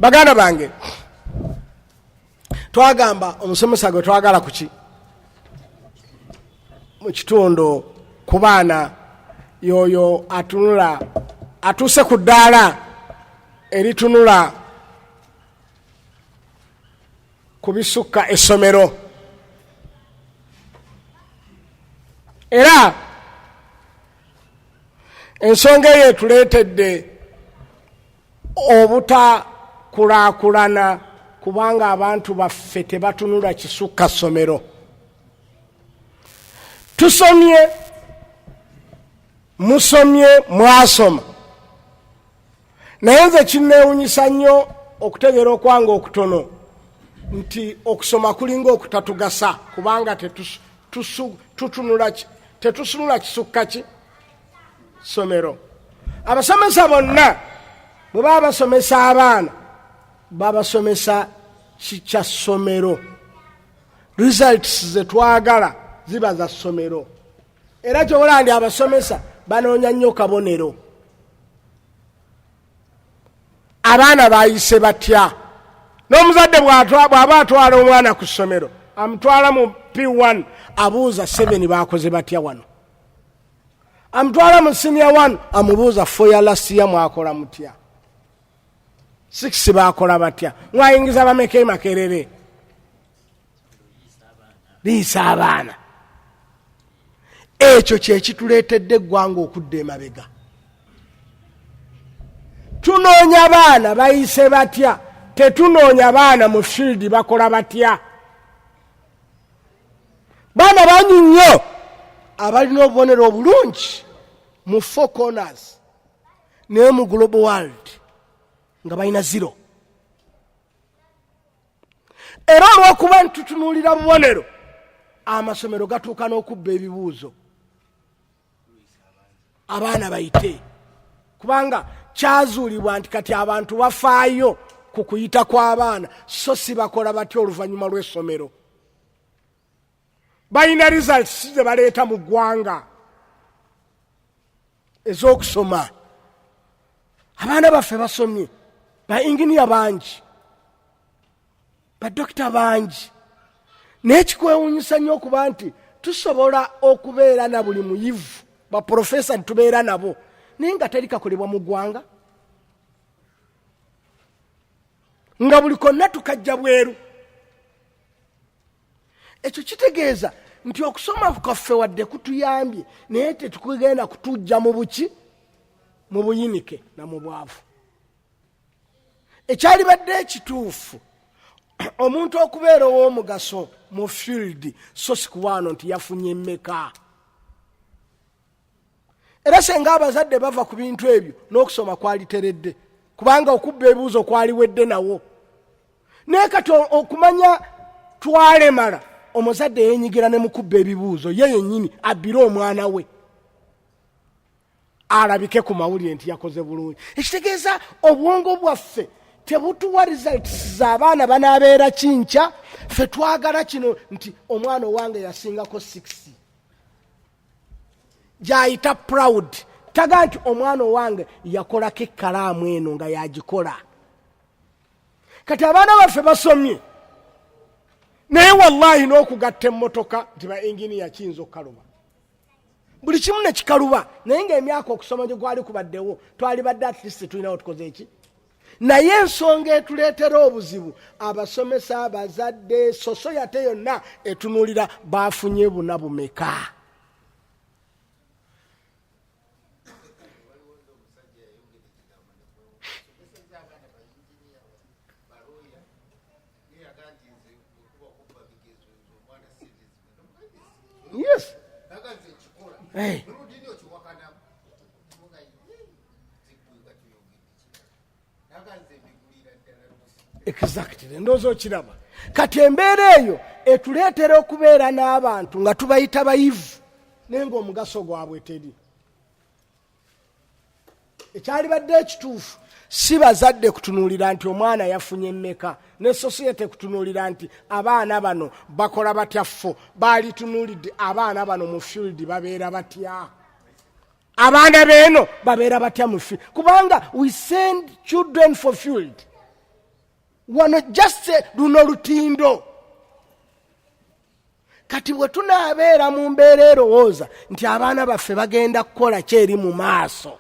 Baganda bange, twagamba omusomesa gwe twagala kuki mu kitundu ku baana yoyo atunula atuuse ku ddaala eritunula ku bisukka essomero, era ensonga eyo etuleetedde obutakulaakulana kubanga abantu baffe tebatunula kisukka ssomero. Tusomye, musomye, mwasoma, naye nze kinneewunyisa nnyo okutegeera okwange okutono nti okusoma kulinga okutatugasa kubanga tetusunula kisukka ki ssomero. Abasomesa bonna bwe baba basomesa abaana, babasomesa kikya ssomero. Results ze twagala ziba za ssomero, era kyobola ndi abasomesa banoonya nnyo kabonero. Abaana bayise batya? N'omuzadde bw'aba atwala omwana ku ssomero, amutwala mu P1, abuuza 7 bakoze batya wano. Amutwala mu senior 1, amubuuza 4 ya last year mwakola mutya, 6 bakola batya, mwayingiza bameka e Makerere? Liisa abaana. Ekyo kyekituleetedde eggwanga okudda emabega. Tunoonya baana bayise batya, tetunoonya baana mu field bakola batya. Baana bangi nnyo abalina obubonero obulungi mu four corners, naye mu global world nga balina zero. Era olw'okuba nti tutunuulira bubonero, amasomero gatuuka n'okubba ebibuuzo abaana bayite, kubanga kyazuulibwa nti kati abantu bafaayo ku kuyita kw'abaana, so si bakola batya oluvannyuma lw'essomero. Balina results ze baleeta mu ggwanga ez'okusoma. Abaana baffe basomye, ba inginiya bangi, badokita bangi, naye kikwewunyisa nnyo okuba nti tusobola okubeera na buli muyivu, baprofesa tubeera nabo, naye nga teri kakolebwa mu ggwanga, nga buli konna tukajja bweru. Ekyo kitegeeza nti okusoma kwaffe wadde kutuyambye, naye tetukugenda kutujja mu buki, mu buyinike na mu bwavu. Ekyalibadde ekituufu omuntu okubeera ow'omugaso mu field, so si kuwaano nti yafunye mmeka. Era senga abazadde bava ku bintu ebyo, n'okusoma kwaliteredde, kubanga okubba ebibuuzo kwaliwedde nawo. Naye kati okumanya twalemala, omuzadde yenyigira ne mukubba ebibuuzo ye yennyini abbire omwana we alabike ku mawulire nti yakoze bulungi. Ekitegeeza obwongo bwaffe tebutuwa results z'abaana banaabeera kinkya. Ffe twagala kino nti omwana owange yasingako 6, gyayita proud, taga nti omwana owange yakolako ekkalaamu eno nga yagikola. Kati abaana baffe basomye, naye wallahi n'okugatta emmotoka nti ba inginiya kiyinza okukaluba, buli kimu ne kikaluba. Naye ng'emyaka okusoma gye gwali kubaddewo, twalibadde at least tulinawo tukoze eki. Naye ensonga etuleetera obuzibu, abasomesa, abazadde, society yonna etunuulira bafunye buna bumeka. Yes. Hey. Exactly. Ndowooza okiraba. Kati embeera eyo etuleetera okubeera n'abantu nga tubayita bayivu, naye ng'omugaso gwabwe teri. Ekyalibadde ekituufu si bazadde kutunuulira nti omwana yafunye mmeka, ne sosiyete kutunuulira nti abaana bano bakola batya. Fo baalitunuulidde abaana bano mu field babeera batya, abaana beeno babeera batya mu field, kubanga we send children for field. Wano just luno lutindo. Kati bwe tunaabeera mu mbeera erowooza nti abaana baffe bagenda kukola kyeri mu maaso,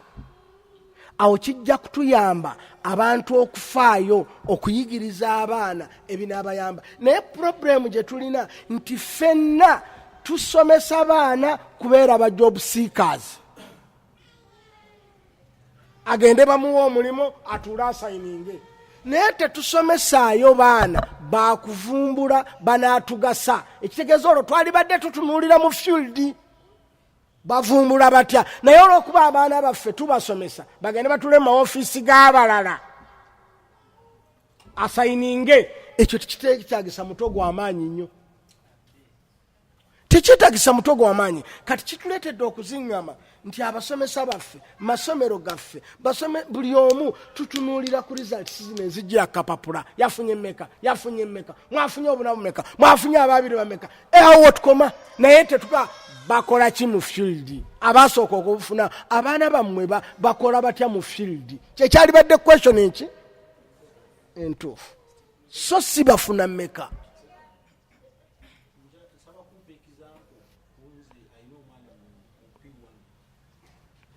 awo kijja kutuyamba abantu okufaayo okuyigiriza abaana ebinaabayamba. Naye purobulemu gye tulina nti ffenna tusomesa baana kubeera ba job seekers, agende bamuwa omulimu atuule asayininge, naye tetusomesaayo baana bakuvumbula banaatugasa. Ekitegeeza olwo twalibadde tutunuulira mu field bavumbula batya, naye olwokuba abaana baffe tubasomesa bagende batule mu maofiisi g'abalala asayininge, ekyo tekikyetagisa mutwe gw'amaanyi nnyo, tekyetagisa mutwe gw'amaanyi. Kati kituleetedde okuziŋŋama nti abasomesa baffe, masomero gaffe, basome buli omu tutunuulira ku results zino ezijjira kapapula, yafunye mmeka, yafunye mmeka, mwafunye obunabu meka, mwafunye ababiri bameka, awo wetukoma. Naye tetuka bakola ki mu field? Abasooka okufuna abaana bammwe bakola batya mu field? Kyekyalibadde question nki entuufu, so si bafuna mmeka. Nsaba kumpa example nze alina omwana mu P1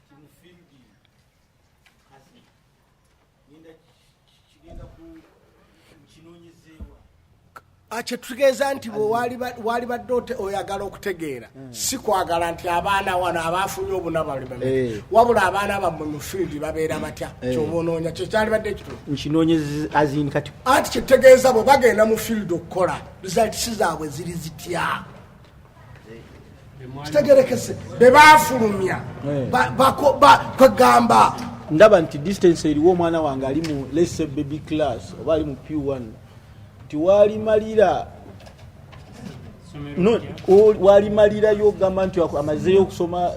ti mu field kazi ngenda kigenda ku kinoonyezeewa. Kyetutegeeza nti bwe walibadde oyagala okutegeera, si kwagala nti abaana wano abafunye obunabali bameka, wabula abaana bammwe mu field babeera batya, kyoba onoonya kyekyalibadde ekituufu. Nkinoonyeze azin kati. Anti kyetutegeeza bwe bagenda mu field okukola, results zaabwe ziri zitya? Kitegerekese be bafulumya kwegamba Ndaba nti distance eriwo, omwana wange ali mu, let's say, baby class oba ali mu P1, nti walimalira no, walimalirayo ogamba nti amazeyo okusoma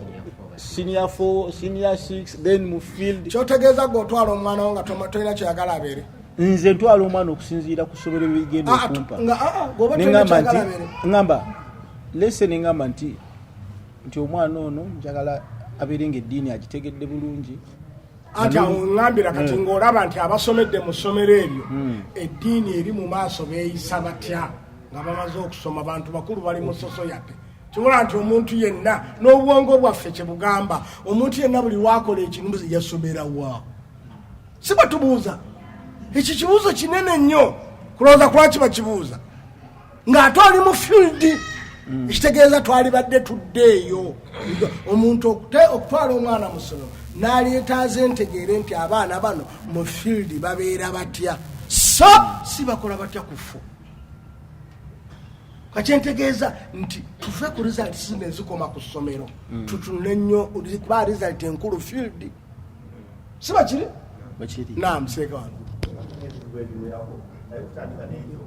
senior 4, senior 6, then mu field. Kyotegeeza gwe otwala omwana wo nga tolina kyoyagala abeere? Nze ntwala omwana okusinziira ku ssomero byegenda okumpa. Nga, gwoba tolina Neŋŋamba nti kyoyagala abeere. Ŋŋamba lese neŋŋamba nti omwana ono njagala abeere nga eddiini agitegedde bulungi. Anti awo ŋŋambira kati ng'olaba nti abasomedde mu ssomero eryo eddiini eri mu maaso beeyisa batya nga bamaze okusoma? Bantu bakulu bali mu society. Kibula nti omuntu yenna n'obwongo bwaffe kyebugamba, omuntu yenna buli lwakola ekintu yasomera wa? Si bwe tubuuza? Ekyo kibuuzo kinene nnyo kulowooza kulwaki bakibuuza ng'ate oli mu field. Ekitegeeza twalibadde tuddeeyo omuntu okutwala omwana mu ssomero n'aleetaaza entegeere nti abaana bano mu field babeera batya, so si bakola batya ku fo. Kakyentegeeza nti tuve ku results zino ezikoma ku ssomero, tutunule nnyo kuba result enkulu field, si bakiri? Bakiri. Naam, seeka wano. Ebiwerako naye kutandika n'ekyo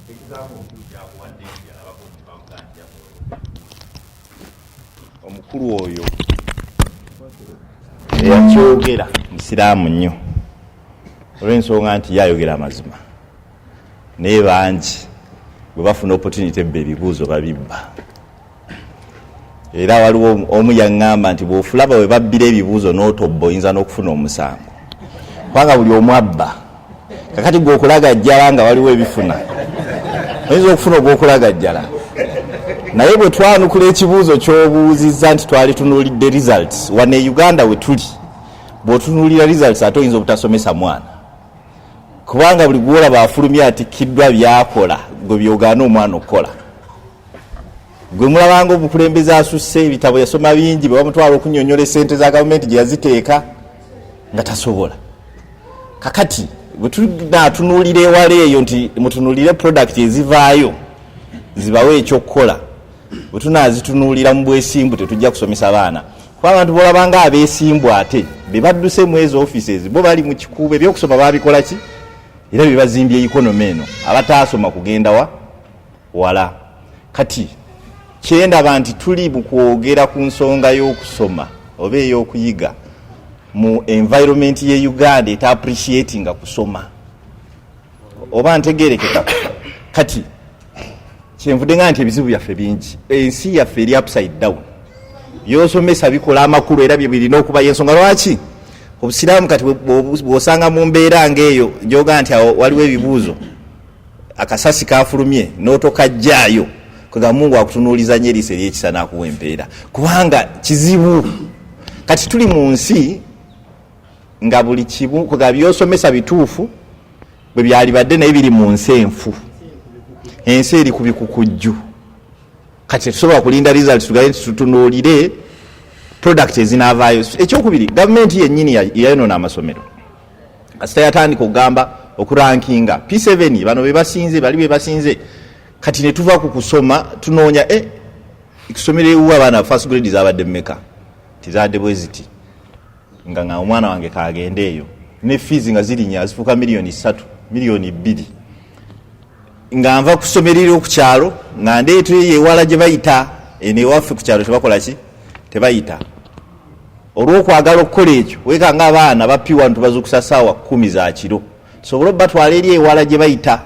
example omukulu kyakuwadde nti alabako omuntu amugaa nti yakola omukulu oyo eyakyogera musiraamu nnyo olw'ensonga nti ye ayogera amazima, naye bangi bwe bafuna opportunity ebba ebibuuzo babibba. Era waliwo omu yaŋŋamba nti bw'ofulaba we babbira ebibuuzo n'otobba, oyinza n'okufuna omusango kubanga buli omu abba. Kakati gwe okulagajjala nga waliwo ebifuna, oyinza okufuna ogw'okulagajjala. Naye bwe twanukula ekibuuzo ky'obuuzizza nti twali tunuulidde results wano e Uganda we tuli, bw'otunuulira results ate oyinza obutasomesa mwana, kubanga buli gwolaba afulumya atikkiddwa byakola gwe byogaana omwana okukola. Gwe mulabanga omukulembeze asusse ebitabo yasoma bingi, bwe bamutwala okunyonyola esente za gavumenti gye yaziteeka nga tasobola. Kakati bwe tunatunuulira ewala eyo nti mutunuulire product ezivaayo zibawe ekyokukola, bwe tunazitunuulira mu bwesimbu tetujja kusomesa baana, kuba abantu bolabanga abeesimbu ate be badduse mu ezo offices, bo bali mu kikuubo, ebyokusoma babikola ki, era bye bazimbye economy eno. Abataasoma kugenda wa wala. Kati kyendaba nti tuli mu kwogera ku nsonga y'okusoma oba ey'okuyiga mu environment ye Uganda eta appreciatinga kusoma, oba ntegerekeka. Kati kyenvudde nga nti ebizibu byaffe bingi, ensi yaffe eri upside down, byosomesa bikola amakulu era bye birina okuba. Yensonga lwaki Obusiraamu kati bw'osanga mu mbeera ng'eyo gyoga nti awo waliwo ebibuuzo, akasasi kafulumye n'otokajjaayo, kwega Mungu akutunuuliza nnyo eriiso ery'ekisa n'akuwa empeera, kubanga kizibu. Kati tuli mu nsi nga buli kimu kwega by'osomesa bituufu bwe byalibadde, naye biri mu nsi enfu, ensi eri ku bikukujju. Kati tetusobola kulinda results tugaye nti tutunuulire product ezinaavaayo. Ekyokubiri, gavumenti yennyini yayonona amasomero. Kasita yatandika okugamba okurankinga P7, bano bebasinze, bali bebasinze. Kati netuva ku kusoma, tunoonya kusomero ewuwa abaana first grade zabadde mmeka, tizadde bwe ziti, nga nga omwana wange kagende eyo, ne fees nga zirinya zifuuka 3 miliyoni, 2 miliyoni, nga nva kusomerera ku kyalo nga ndeeta eyo ewala gye bayita. Eno ewaffe ku kyalo tebakola ki, tebayita. Olw'okwagala okukola ekyo, weka nga abaana ba P1 tubazukusa saawa 10 za kiro tusobole obatwala eri ewala gye bayita.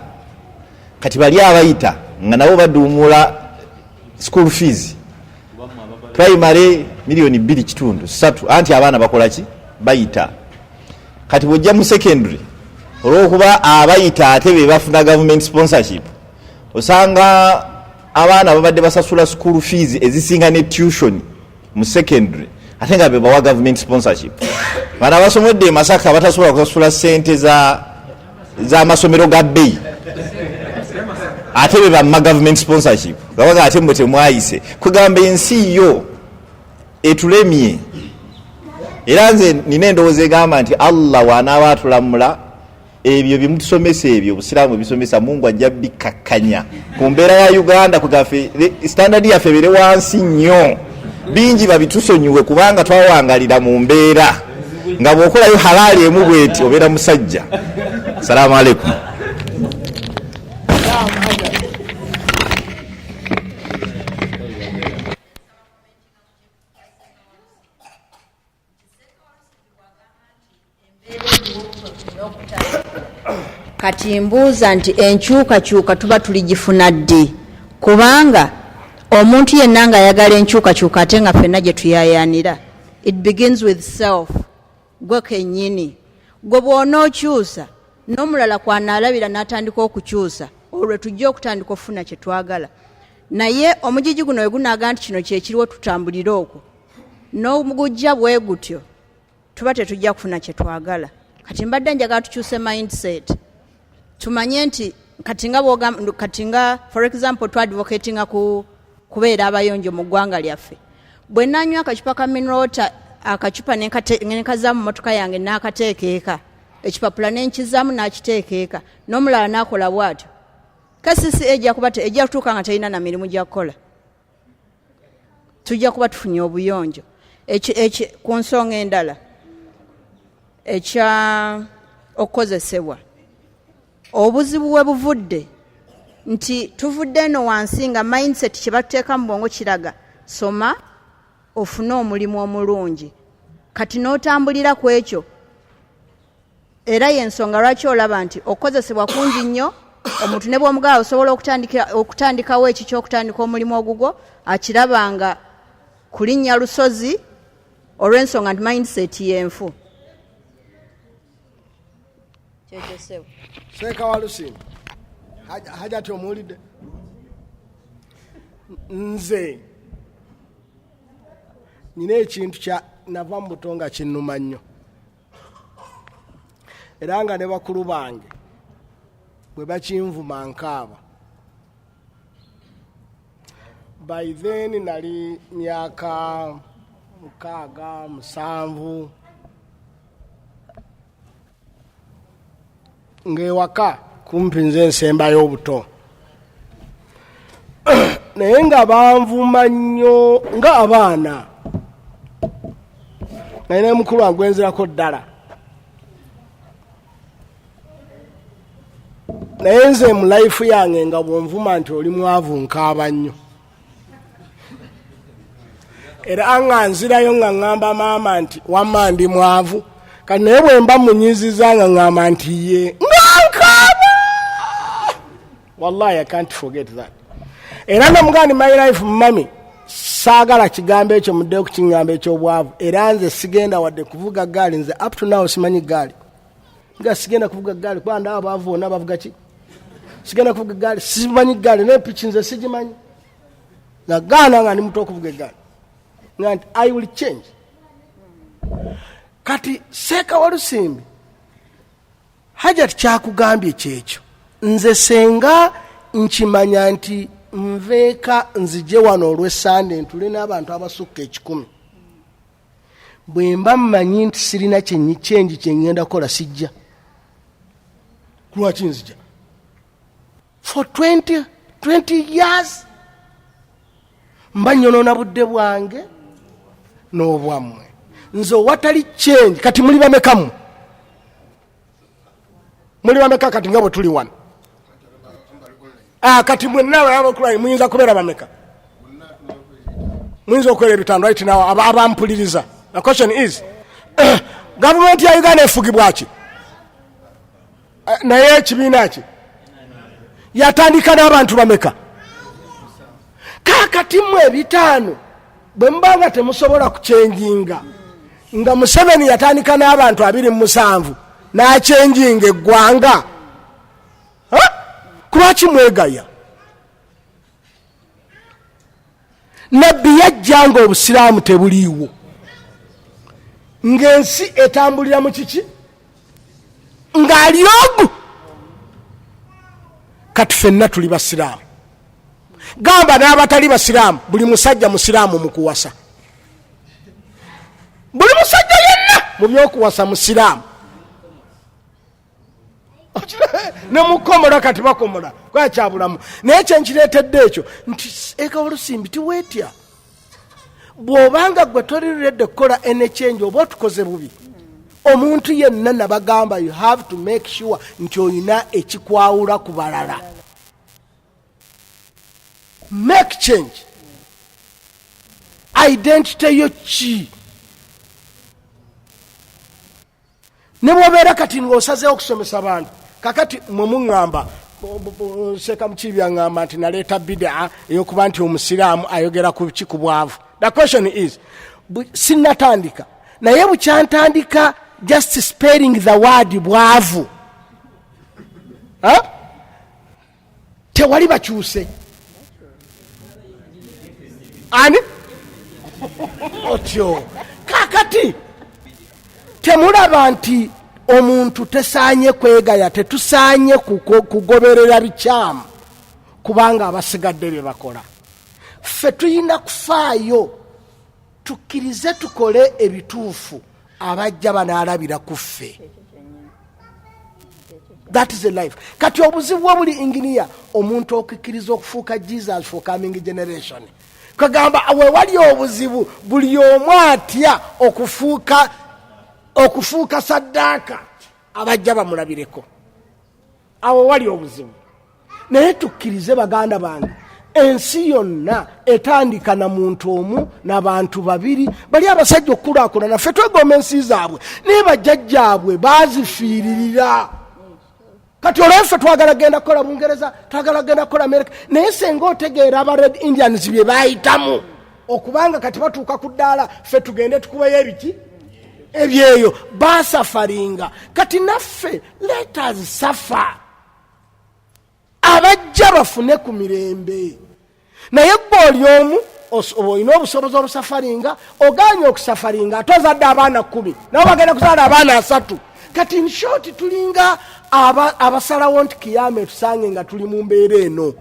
Kati bali abayita nga nabo baduumula school fees, primary 2.5 miliyoni, 3, anti abaana bakola ki, bayita. Kati bwojja mu secondary, olwokuba abayita ate be bafuna government sponsorship, osanga abaana babadde basasula school fees ezisinga ne tuition mu secondary, ate nga bebawa government sponsorship. Bano abasomedde e Masaka batasobola kusasula sente z'amasomero ga bbeeyi, ate be bamma government sponsorship, gabaga ate mwe temwayise. Kugamba ensi yo etulemye. Era nze nina endowooza egamba nti Allah wanaaba atulamula, ebyo byemutusomesa, ebyo obusiraamu ebisomesa, Mungu ajja bikakkanya ku mbeera ya Uganda. Kugaffe standard yaffe ebere wansi nnyo, bingi babitusonyiwe, kubanga twawangalira mu mbeera nga bw'okolayo halaali emu bweti obeera musajja. Salaamu aleikum. Kati mbuuza nti enkyukakyuka tuba tuligifuna ddi? Kubanga omuntu yenna ng'ayagala enkyukakyuka, ate nga ffenna gye tuyayaanira, it begins with self, gwe kennyini. Gwe bw'onookyusa, n'omulala kwanaalabira n'atandika okukyusa, olwo tujja okutandika okufuna kye twagala. Naye omugigi guno we gunaaga nti kino kyekiriwo, tutambulire okwo n'ogujja bwe gutyo, tuba tetujja kufuna kye twagala. Kati mbadde njagala tukyuse mindset, tumanye nti kati nga kati nga for example twadvocatinga ku kubeera abayonjo mu ggwanga lyaffe. Bwe nanywa akacupa ka mineral water, akacupa nenkazaamu mu motoka yange, n'akateeka eka, ekipapula nenkizaamu n'akiteeka eka, n'omulala n'akola bw'atyo, KCC ejja kuba ejja kutuuka nga terina na mirimu gya kukola. Tujja kuba tufunye obuyonjo. Ku nsonga endala ekya okukozesebwa, obuzibu we buvudde nti tuvudde eno wansi nga mindset kye batuteeka mu bwongo kiraga soma ofune omulimu omulungi. Kati n'otambulira ku ekyo, era yensonga lwaki olaba nti okukozesebwa kungi nnyo. Omuntu ne bwomugaba osobola okutandikawo ekikyo, okutandika omulimu ogugwo, akiraba nga kulinnya lusozi, olw'ensonga nti mindset yenfu. Kyekyo ssebo. Seeka wa Lusimba, Hajati, omuwulidde? Nze nina ekintu kya nava mu buto nga kinnuma nnyo, era nga ne bakulu bange bwe bakinvuma nkaaba. By then nali myaka 6, 7, ng'ewaka kumpi nze nsembayo obuto, naye nga banvuma nnyo nga abaana. Naye ne mukulu wange gwenzirako ddala, naye nze mu life yange nga bwonvuma nti oli mwavu nkaaba nnyo, era nga nzirayo nga ŋŋamba maama nti wamma ndi mwavu. Kati naye bwe mba munyiziza nga ŋŋamba nti ye, nga nkaaba. Wallahi, I can't forget that. Era namugamba, my life, mummy, Saagala kigambo ekyo muddeyo kukiŋŋamba eky'obwavu. Era nze sigenda wadde kuvuga ggaali, nze up to now simanyi ggaali. Nga sigenda kuvuga ggaali kuba ndaba abaavu bonna bavuga ki? Sigenda kuvuga ggaali, simanyi ggaali, n'empiki nze sigimanyi. Nagaana nga ndi muto okuvuga eggaali. Nga nti I will change. Kati Seeka Walusimbi, Hajat kyakugambye kyekyo. Nze senga nkimanya nti nveeka nzije wano olw'Essande ntule n'abantu abasukka 100. Bwe mba mmanyi nti sirina kyenji kye ŋŋenda kukola sijja. Lwaki nzija? For 20 years mba nyonoona budde bwange n'obwammwe. Nze owatali change. Kati muli bameka mmwe? Muli bameka kati nga bwe tuli wano? Kati mwenna abakulwanyi muyinza kubeera bameka? Muyinza okubeera 500 right now abampuliriza. The question is, gavumenti ya Uganda efugibwa ki? Naye ekibiina ki yatandika n'abantu bameka? Kaakati mmwe 500 bwe muba nga temusobola kuchenjinga, nga Museveni yatandika n'abantu 27 n'achenjinga eggwanga, kulwaki mwegaya? Nabbi yajja nga obusiraamu tebuliiwo, ng'ensi etambulira mu kiki, ng'ali ogu. Kati ffenna tuli basiraamu, gamba n'abatali basiraamu, buli musajja musiraamu mu kuwasa, buli musajja yenna mu by'okuwasa musiraamu. Ne mukomola kati bakomola kwakyabulamu. Naye kyenkireetedde ekyo nti Eka Olusimbi tiweetya, bw'obanga gwe toli ready kukola any change oba otukoze bubi. Omuntu yenna nabagamba, you have to make sure nti olina ekikwawula ku balala. Make change. Identity yo ki? Ne bw'obeera kati ng'osazeewo okusomesa abantu, kakati mwe muŋŋamba, Seeka Mukiibi aŋŋamba nti naleeta bidaa ey'okuba nti omusiraamu ayogera ku ki, ku bwavu. The question is, sinnatandika, naye bukyantandika just spelling the word bwavu, tewali bakyuse ani otyo. Kakati temulaba nti omuntu tesaanye kwegaya, tetusaanye kugoberera bikyamu kubanga abasigadde bye bakola. Ffe tulina kufaayo tukkirize tukole ebituufu, abajja banaalabira ku ffe. That is a life. Kati obuzibu bwe buli inginiya, omuntu okukkiriza okufuuka Jesus for coming generation, kagamba wewali obuzibu, buli omu atya okufuuka saddaaka abajja bamulabireko. Awo wali obuzibu. Naye tukkirize baganda bange, ensi yonna etandika na muntu omu n'abantu babiri. Bali abasajja okukulaakulana ffe twegomba ensi zaabwe, naye bajjajjaabwe baazifiiririra. Kati olwo ffe twagala genda kukola Bungereza, twagala genda kukola Amerika, naye senga otegeera aba Red Indians bye bayitamu okubanga kati batuuka ku ddaala ffe tugende tukubeyo ebiki ebyeyo basafaringa. Kati naffe let us suffer, abajja bafune ku mirembe. Naye gwe oli omu olina obusobozi obusafaringa, oganye okusafaringa, ate ozadde abaana 10, nabo bagenda kuzaala abaana 30. Kati in short tulinga abasalawo nti kiyama etusange nga tuli mu mbeera eno.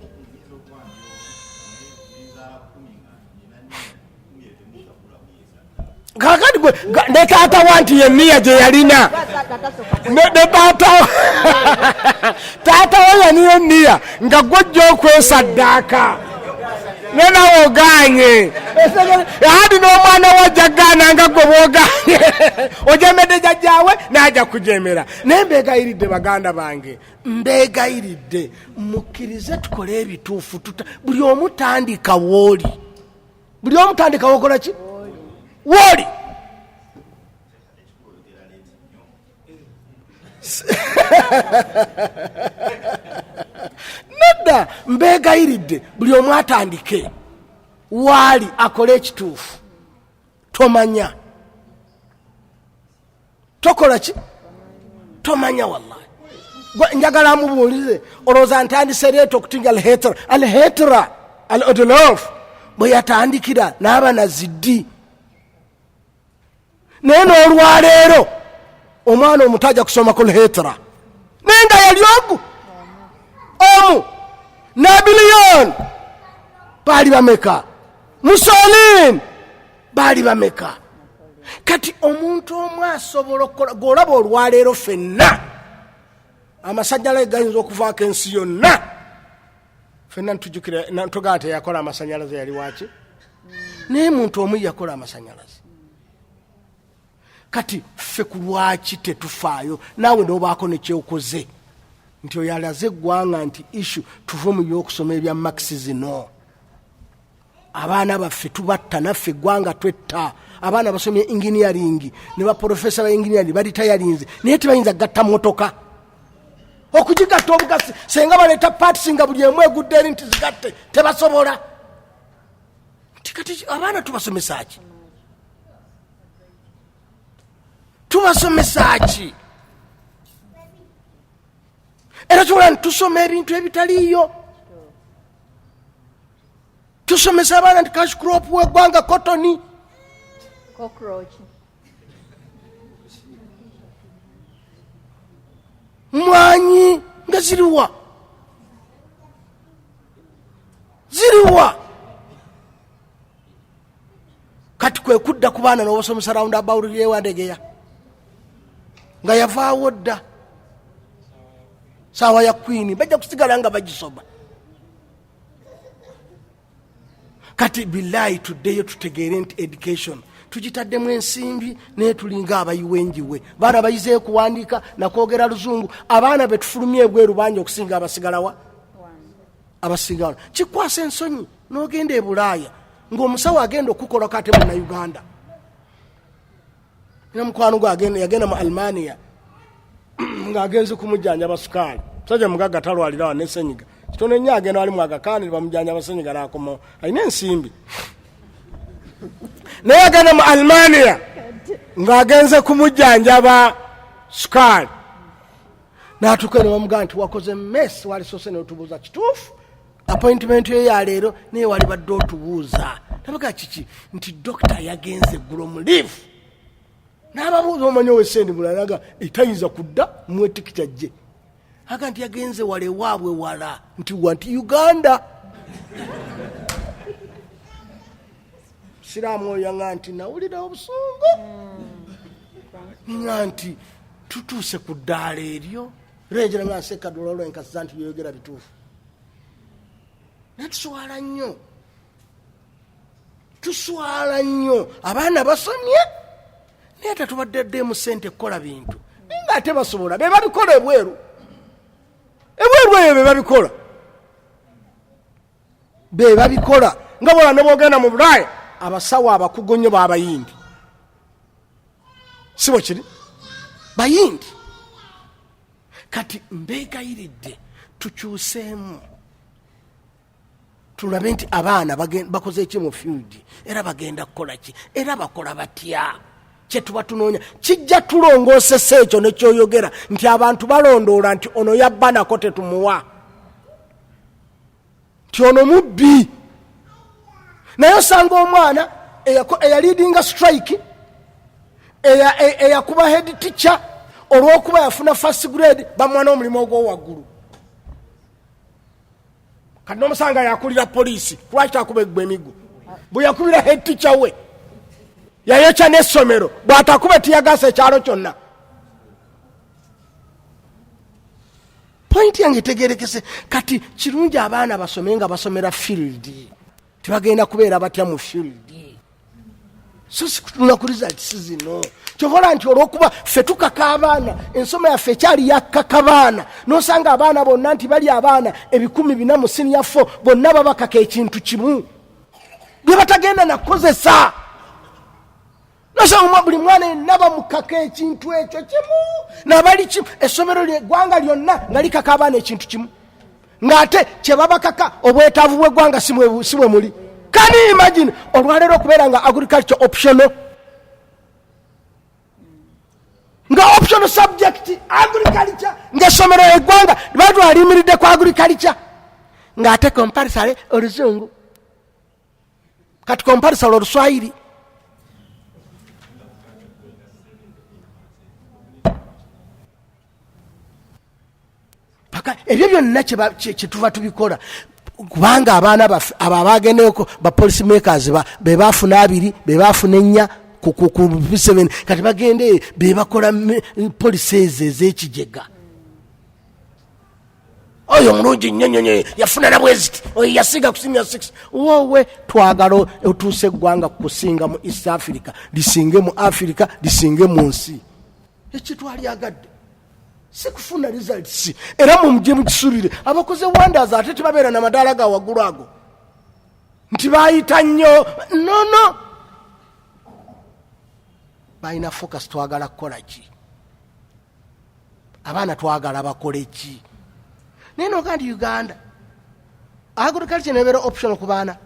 Kakati gwe ne taata wa nti yeniya gye yalina ne taata we yaniyo niya nga gwojja okwesaddaaka, ne nawe oganye adi n'omwana we ajja gaana nga gwe bwoganye, ojemedde jjajjaawe n'ajja kujemera. Naye mbeegayiridde baganda bange, mbeegayiridde mukkirize tukole ebituufu. Buli omu tandika wooli, buli omu tandika wokola ki wooli. Nedda, mbeegayiridde buli omu atandike. Waali akole ekituufu, tomanya tokola ki, tomanya. Wallahi njagala amubuulize, olowooza ntandise leeta okutinga alhetra alhetra al odolof bwe yatandikira n'aba naziddi, naye n'olwaleero omwana omuto ajja kusoma ku lhetra, naye nga yali ogu omu nabiliyoni baali bameka, Musolin baali bameka. Kati omuntu omu asobola okukola gwolaba olwaleero fenna amasanyalaze gayinza okuvaako ensi yonna fenna ntujukira ntugaa nti yakola amasanyalaze yali waki, naye muntu omu yakola amasanyalaze. Kati ffe ku lwaki tetufaayo naawe nobaako nekyokoze nti oyo alaze eggwanga nti issu tuve mu byokusoma ebya makisi zino, abaana baffe tubatta naffe eggwanga twetta. Abaana basomye engineering ne baprofesa ba engineering balitayalinze, naye tebayinza kugatta motoka okugigatta obugasi senga baleeta parts nga buli emu egudde eri nti zigatte, tebasobola. Nti kati abaana tubasomesa ki? Tubasomesa ki? Era tubola nti tusoma ebintu ebitaliiyo. Tusomesa abaana nti cash crop weggwanga kotoni, mwanyi, nga ziriwa ziriwa? Kati kwe kudda ku baana n'obasomesa round about yewandegeya nga yavaawo dda saawa ya kwini, bajja kusigala nga bagisoma. Kati billahi tuddeyo tutegeere nti education tugitaddemu ensimbi, naye tulinga abayiwa enjiwe. Baana bayizeyo kuwandiika nakwogera luzungu. Abaana betufulumya ebweru bangi okusinga abasigalawa abasigala. Kikwasa ensonyi n'ogenda e Bulaaya ng'omusawo agenda okukolako ate Munnayuganda. Nina mukwano gwe yagenda mu Almania ng'agenze kumujjanjaba sukaali. Musajja mugagga, talwalira wa nesenyiga kitono ennyo, agenda wali mwagakaani bamujjanjaba senyiga n'akomawo, alina ensimbi. Naye agenda mu Almania ng'agenze kumujjanjaba sukaali, n'atuuka ne bamugamba nti wakoze mess, walisoose n'otubuuza. Kituufu, appointment yo yaleero, naye wali badde otubuuza. Nabaga kiki? Nti dokita yagenze eggulo mu leave n'ababuuza, omanyi owesendi mulalaga etayinza kudda muwe tikiti ajje. Aga nti yagenze wala ewaabwe wala, nti wa? Nti Uganda. Siraamu oyo yanga nti nawulira obusungu nga nti tutuuse ku ddaala eryo renjera nga nsekadula olwenkasiza nti byeyogera bituufu, naye tuswala nnyo, tuswala nnyo. Abaana basomye naye tetubadde ddeemu sente kukola bintu, naye nga ate basobola, be babikola ebweru, ebweru eyo be babikola, be babikola. Nga bola ne bwogenda mu Bulaaya, abasawo abakugu nnyo b'Abayindi, si bwe kiri? Bayindi. Kati mbeegayiridde tukyuseemu, tulabe nti abaana bakoze ki mu field, era bagenda kukola ki, era bakola batya. Kyetuba tunoonya kijja tulongoosesa ekyo nekyoyogera nti abantu balondoola nti ono yabba nako tetumuwa, nti ono mubbi. Naye osanga omwana eyaleadinga strike, eyakuba head teacher, olw'okuba yafuna first grade bamuwa n'omulimu ogw'owaggulu. Kati nomusanga yakulira poliisi, lwaki takuba eggwa emiggo? Bwe yakubira head teacher we, yayokya n'essomero, bw'atakuba tiyagasa ekyalo kyonna. Point yange etegerekese. Kati kirungi abaana basome nga basomera field, tebagenda kubeera batya mu field, so sikutunula ku results zino. Kyovola nti olwokuba ffe tukaka abaana, ensoma yaffe ekyali yakkaka baana, nosanga abaana bonna nti bali abaana 400 mu senior four, bonna babakaka ekintu kimu bye batagenda nakukozesa. Nosanga buli mwana yenna bamukaka ekintu ekyo kimu, nabali kimu, essomero lyeggwanga lyonna nga likaka abaana ekintu kimu, ng'ate kyebabakaka obwetaavu bw'eggwanga si bwe muli. Can you imagine olwaleero okubeera nga agriculture optional, nga optional subject agriculture, ngaessomero eggwanga batwalimiridde ku agriculture, ng'ate compulsory oluzungu, kati compulsory oluswayiri. Paka ebyo byonna kyetuva tubikola, kubanga abaana baffe abo abagendeyoko ba policy makers be bafuna 2, be bafuna 4 ku 7, kati bagende be bakola policy ezo ez'ekijega. Oyo omulungi nnyo nnyo nnyo yafuna na bweziti, oyo yasiga ku senior 6. Wowe twagala otuuse eggwanga kusinga mu East Africa, lisinge mu Africa, lisinge mu nsi. Ekitwalyagadde si kufuna results, era mumuje mukisulire abakoze wonders, ate tebabeera na madaala ga waggulu ago nti bayita nnyo. Nono balina focus. Twagala kukola ki? Abaana twagala bakole ki? Naye noga nti Uganda agriculture nebeera optional ku baana,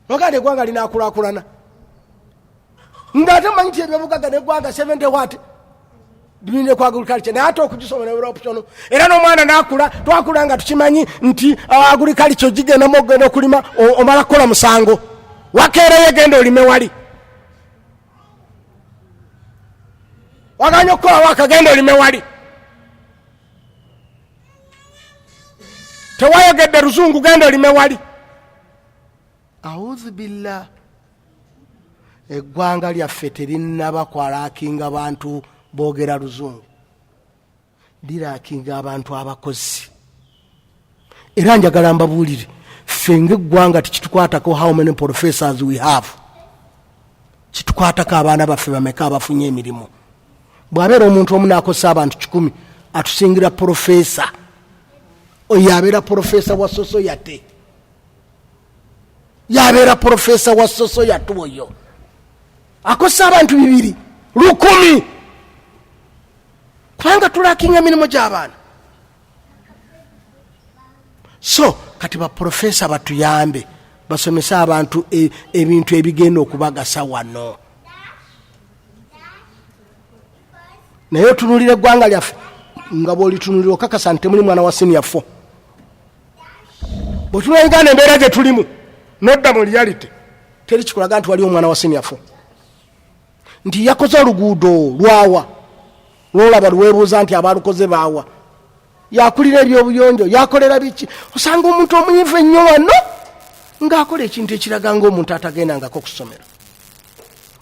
noga nti eggwanga linakulakulana, ngaate manyi ti ebyobugaga neggwanga 70 what limine ku agriculture, naye ate okugisoma nebeera optional. Era n'omwana nakula, twakula nga tukimanyi nti agriculture ogigendamu, ogenda okulima, omala kukola musango, wakeereyo genda olime wali waganya okukola, wakagenda olime wali tewayogedde luzungu, genda olime wali. Audhu billah, eggwanga lyaffe terinnaba kwalackinga bantu boogera luzungu, lilackinga abantu abakozi. Era njagala mbabuulire, ffe ngaeggwanga tekitukwatako how many professors we have, kitukwatako abaana baffe bameka abafunye emirimu. Bw'abeera omuntu omu n'akozesa abantu 100, atusingira profesa oyo abeera profesa wa society, yabeera profesa wa society oyo akozesa abantu 2 1,000, kubanga tulackinga emirimu gy'abaana. So kati baprofesa batuyambe basomese abantu ebintu ebigenda okubagasa wano. Naye otunulira eggwanga lyaffe, nga bwolitunulira okakasa nti temuli mwana wa senior 4. Bwetunula Uganda, embeera gye tulimu, nodda mu reality, teri kikulaga nti waliwo omwana wa senior 4 nti yakoze oluguudo lwawa lwolaba lwebuuza nti abalukoze baawa, yakulira ebyobuyonjo, yakolera biki. Osanga omuntu omuyivu ennyo wano ng'akola ekintu ekiraga ngaomuntu atagendangako ku ssomero.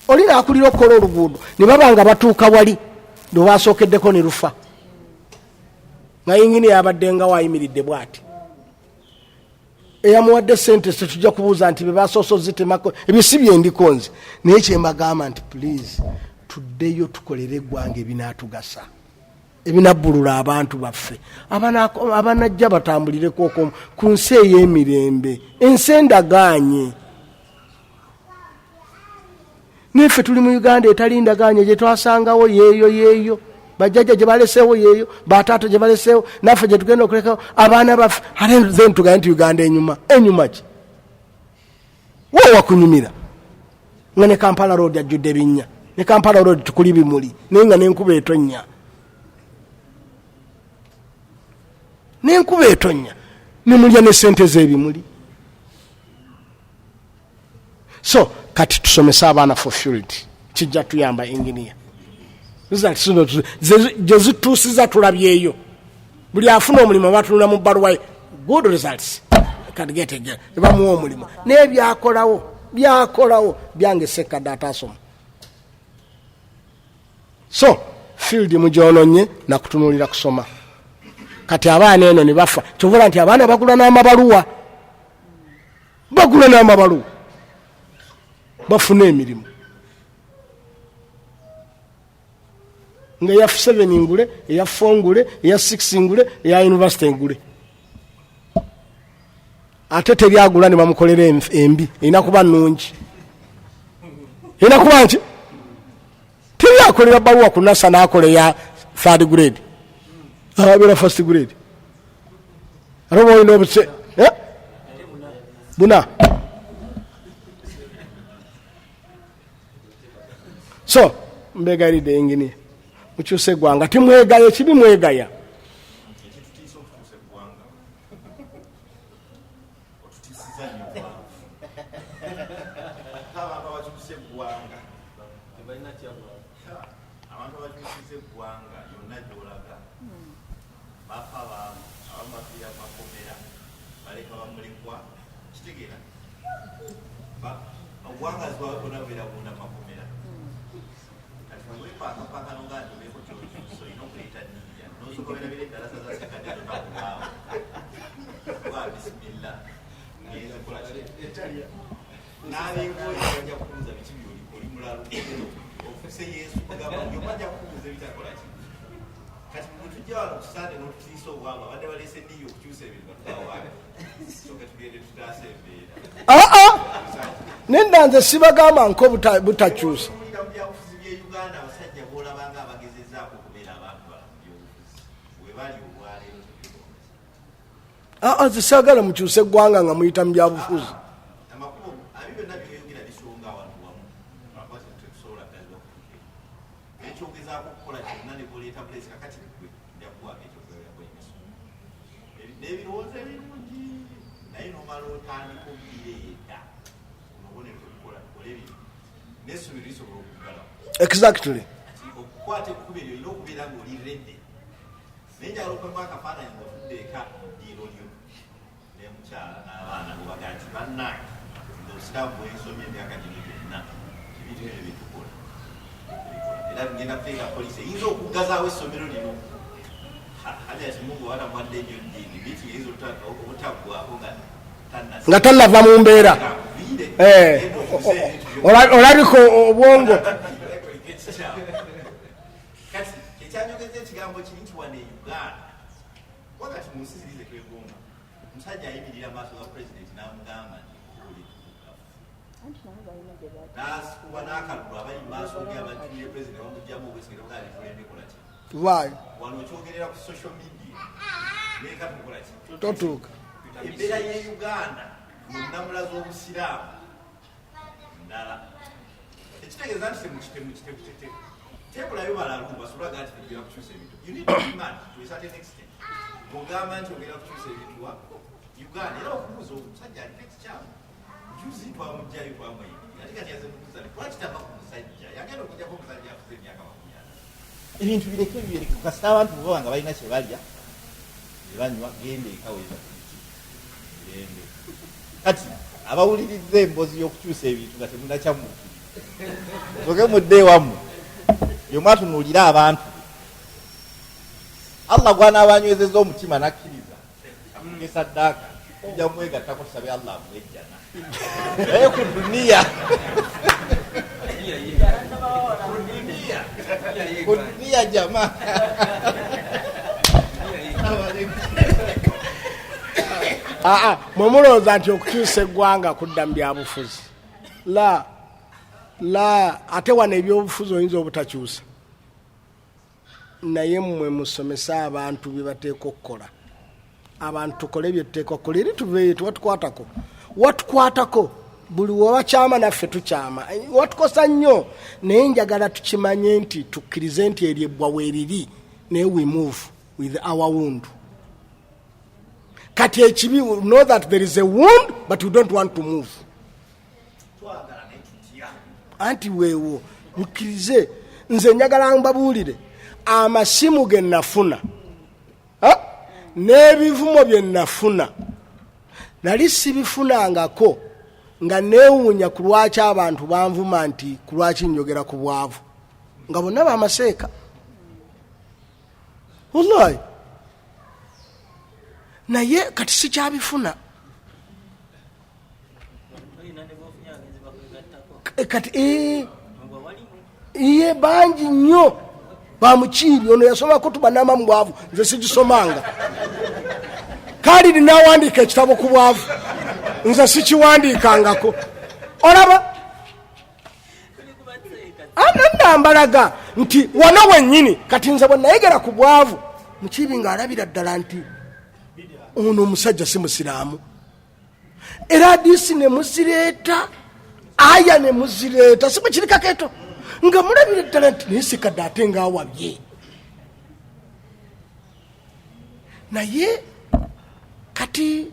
Oli naakulira okukola oluguudo, ne baba nga batuuka wali lwebasookeddeko ne lufa, nga yingini yabadde nga wayimiridde bwati eyamuwadde sente. Tetujja kubuuza nti bebasoose ozitemako, ebyo si byendiko nze. Naye kyembagamba nti please, tuddeyo tukolere eggwanga ebinaatugasa, ebinabbulula abantu baffe abanajja batambulireko ku nsi ey'emirembe, ensi endagaanye. Niffe tuli mu Uganda etali ndagaanye, gye twasangawo yeeyo yeeyo, bajjajja gye baleseewo yeeyo, bataata gye baleseewo, naffe gye tugenda okulekawo abaana baffe. Ate then tugambe nti Uganda enyuma. Enyuma ki? Wowa kunyumira nga ne Kampala Road ajjudde binnya, ne Kampala Road tukuli bimuli, naye nga nenkuba etonnya, nenkuba etonnya, nemulya ne sente z'ebimuli. So kati tusomese abaana for field, kijja tuyamba. Engineer results zino gye zituusiza tulabyeyo, buli afuna omulimu batunula mu bbaluwa ye, good results can get a job, ne bamuwa omulimu. Naye byakolawo byakolawo byange sekadde atasoma. So field mugyononye nakutunuulira kusoma. Kati abaana eno ne bafa, kyovula nti abaana bagula n'amabaluwa, bagula n'amabaluwa bafune emirimu, nga eya 7 ngule, eya 4 ngule, eya 6 ngule, eya university ngule, ate teryagula ne bamukolera embi. Erina kuba nungi, erina kuba nki, teryakolera baluwa ku nasa n'akola eya third grade, abeera first grade, ate oba olina obuse, eh? Buna. So mbegayiridde enginia, mukyuse eggwanga. Timwegaya ekibi, mwegaya. Abantu abakyusiza eggwanga yonna gyolaga bafa baavu, abamu bafiira mu makomera, baleka bamulekwa. Kitegeera obuwangazi bwabwe bwona bubeera bunda mu makomera. Kati wepaakapaka nogaa nti obeeko kyokyusa, olina okuleeta niya nosooka werabira eddalasa za sekadde zonna kubaawo wa bisimillah ngenze kola ki n'abengoyi bajja kukubuuza biki byoliko, oli mulalu, ofuse Yesu kugamba nti bajja kukubuuza ebitakola ki. Kati bwe tujja wano kusande n'otutiisa obwavu, abadde baleese niyo okukyusa ebintu batukawaani, soka tugende tutaasa embeera. Aa, nedda, nze sibagamba nko butakyusa. Owulira mu byabufuzi by'e Uganda, abasajja b'olabanga abagezezaako okubeera abantu bala mu byobufuzi we bali olwaleero tebyewuunyisa. Aa, nze saagala mukyuse eggwanga nga muyita mu byabufuzi. Amakubo abi byonna byoyogera bisonga awantu wamu, lwakuba tetusobola kugazibwa kutuuka eyo. Ekyogezaako okukola kyonna ne boleeta bulesi. Kakati gwe nja kuwaako ekyokulabirako emiso n'ebirowoozo ebirungi, naye nomala otandika obuviira eyo edda obubonero tebukola. Tukole bino n'essomero lisobola okuggalawo. Kati okukwata ekkubo eryo olina okubeera ng'oli ready, naye njagala okubamu akafaananyi ng'otudde eka mu ddiiro lyo ne mukyala n'abaana, mubaga nti bannange, nze obusiraamu bwensomye emyaka gino gyonna, ebintu ebyo byetukola tebikola, era ngenda kuteeka poliisi eyinza okuggazaawo essomero lino. Hajati, Mungu watamuwadde nnyo ddiini, meeting eyinza obutaggwako nga tannasi- Nga tannava mu mbeera. Kakuviire, genda okyuse ebintu byo. Olabika obwongo. Kati ekyanjogeza ekigambo kiri nti wano e Uganda, kuba kati mu nsi ziri zetwegomba, omusajja ayimirira maaso ga pulezidenti n'amugamba nti ekkubo lituukafu, n'asikuba n'akalulu, abali mu maaso ge abajjulire pulezidenti bamugjamu obwesige, bagaa kola ki? Vaayo. Wano okyogerera ku social media leka tukola ki? Totuuka. Embeera y'e Uganda mu nnamula z'obusiraamu ndala, ekitegeeza nti temukite tebulayo balalu basobola nti tugenda kukyusa ebintu. You need to be mad to a certain extent ng'ogamba nti ogenda kukyusa ebintu wa Uganda. Era okubuuza omusajja aliko ekikyamu, juzi twamugjayo, twamweyimirira, ate kati yaze mukuza lwaki tava ku musajja yagenda okujjako omusajja afuze emyaka 40. Ebintu bireke bireke, kasita abantu bwebaba nga balina kye balya ne banywa, genda eka weebakiki mirembe. Kati abawuliriza emboozi y'okukyusa ebintu nga temunakyamuukirira, soke mudde ewammwe byemwatunuulira abantu be Allah gw'anaabanywezeza omutima nakkiriza afuge saddaaka, tujja mwegattako tusabe Allah amuwejjana. Naye ku duniya, ku duniya jama. Aa, mwe mulowooza nti okukyusa eggwanga kudda mu byabufuzi? La la, ate wano ebyobufuzi oyinza obutakyusa, naye mmwe musomese abantu bye bateeka okukola. Abantu tukole bye tuteeka okukola, eri tuveeyo tiwatukwatako, watukwatako buli webakyama naffe tukyama. Watukosa nnyo, naye njagala tukimanye nti tukkirize nti eryo ebbwa weeriri, naye we move with our wound. Kati ekibi, we know that there is a wound, but we don't want to move. Twagala naye tutya. Anti weewo mukkirize, nze njagala mbabuulire amasimu ge nafuna, ha? N'ebivumo bye nafuna nali sibifunangako, nga neewuunya ku lwaki abantu banvuma, nti ku lwaki njogera ku bwavu nga bonna bamaseeka. Wallahi, naye kati sikyabifuna. Kati iye bangi nnyo bamukiibi. Ono yasoma kutuba nama mu bwavu, nze sigisomanga. Kalidi nawandiika ekitabo ku bwavu, nze sikiwandiikangako. Olaba anandambalaga nti wano wennyini kati nze bwe nayegera ku bwavu, mukiibi ng'alabira ddala nti ono omusajja si musiraamu. Era hadisi ne muzireeta, aya ne muzireeta, si bwe kiri kakeeto. Nga mulabira ddala nti naye Sekadde ate ngaawabye. Naye kati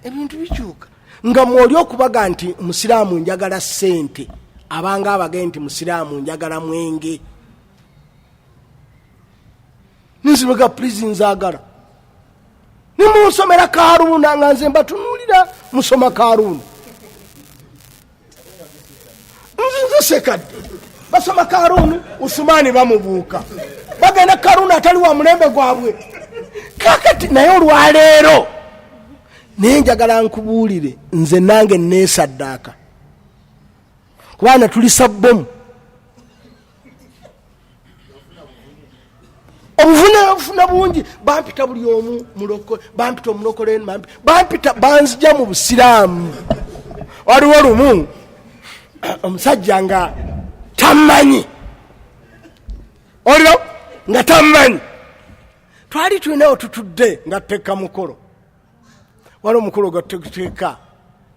ebintu bikyuka nga mwoli okubaga nti musiraamu njagala ssente, abanga abage nti musiraamu njagala mwenge, ninzibega please nzagala nimunsomera Karuuna, nga nze mbatunuulira musoma Karuuna, nzinze Sekadde basoma Karuunu, Usumaani bamubuuka bagenda Karuuna atali wa mulembe gwabwe kakati. Naye olwaleero naye njagala nkubuulire, nze nange neesaddaaka kubanga tulisa bbomu obuvune obufuna bungi, bampita buli omu mulokole, bampita omulokole, bampita banzija mu busiraamu. Waliwo lumu omusajja nga tammanyi, oliro nga tammanyi, twali tulinawo tutudde nga tuteeka mukolo, waliwo omukolo gwa tuteeka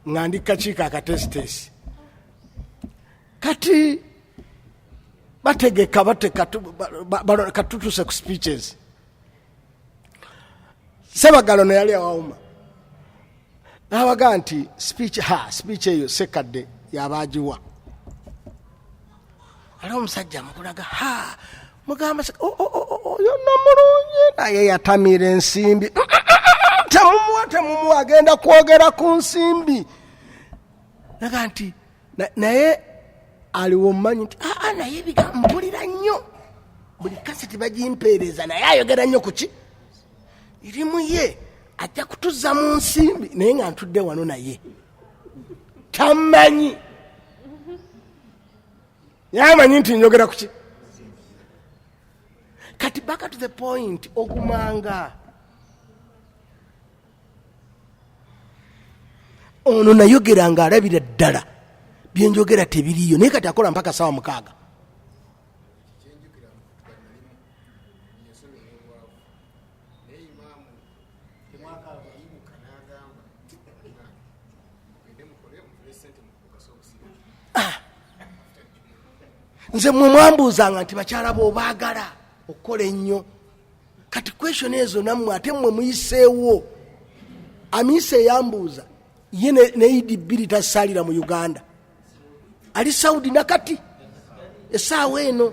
nga ndi kakiiko akatesitesi, kati bategeka bateka katutuse ku speeches. Sebagalo neyali awawuma nabaga nti speech, ha speech eyo Sekadde yabagiwa. Aliwo omusajja amukulaga, ha mugamba oyo no mulungi naye yatamira ensimbi, temumuwa temumuwa, agenda kwogera ku nsimbi. Naga nti naye aliwo mmanyi nti aa naye biga mpulira nnyo buli kaseti bagimpeereza, naye ayogera nnyo kuki irimu, ye ajja kutuzza mu nsimbi. Naye nga ntudde wano naye tammanyi, yamanyi nti njogera kuki. Kati back to the point, ogumanga ono nayogera nga alabira ddala byenjogera tebiriyo, naye kati akola mpaka sawa 6. Nze mwe mwambuuzanga nti bakyala boobaagala okukola ennyo, kati question ezo nammwe ate mmwe muyiseewo. Amiisa eyambuuza ye ne idi 2 tasaalira mu Uganda, ali Saudi nakati essaawa eno,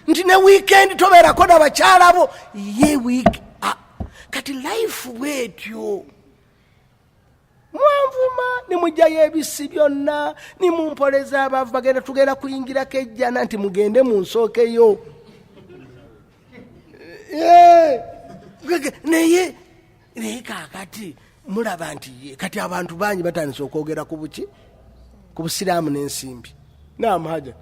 nti ne weekend tobeerako na bakyala bo ye week. Kati life bwetyo, mwanvuma nimugjayo ebisi byonna nimumpoleza abavu bagenda tugenda kuyingirako ejjana, nti mugende mu nsookeyo. Naye naye kakati mulaba nti ye kati abantu bangi batandise okwogera ku buki, ku busiraamu n'ensimbi. Naam haja.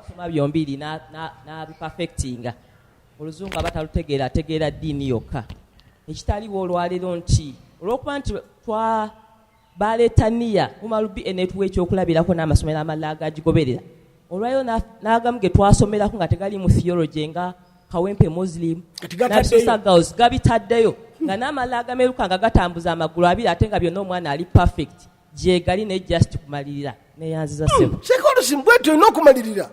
Kusoma byombiri n'abiperfectinga, oluzungu aba talutegeera, ategeera ddiini yokka. Ekitaliwo olwaleero nti olw'okuba nti twa baleeta niya umalubi enetuwa ekyokulabirako n'amasomero amalala agagigoberera, olwaleero n'agamu ge twasomerako nga tegali mu theology nga Kawempe Muslim Nabisosa Girls gabitaddeyo, nga n'amalala agameruka nga gatambuza amagulu abiri, ate nga byonna omwana ali perfect gyegali, naye just kumalirira. Neyanziza ssebo. Sekolusi bwetyo olina okumalirira.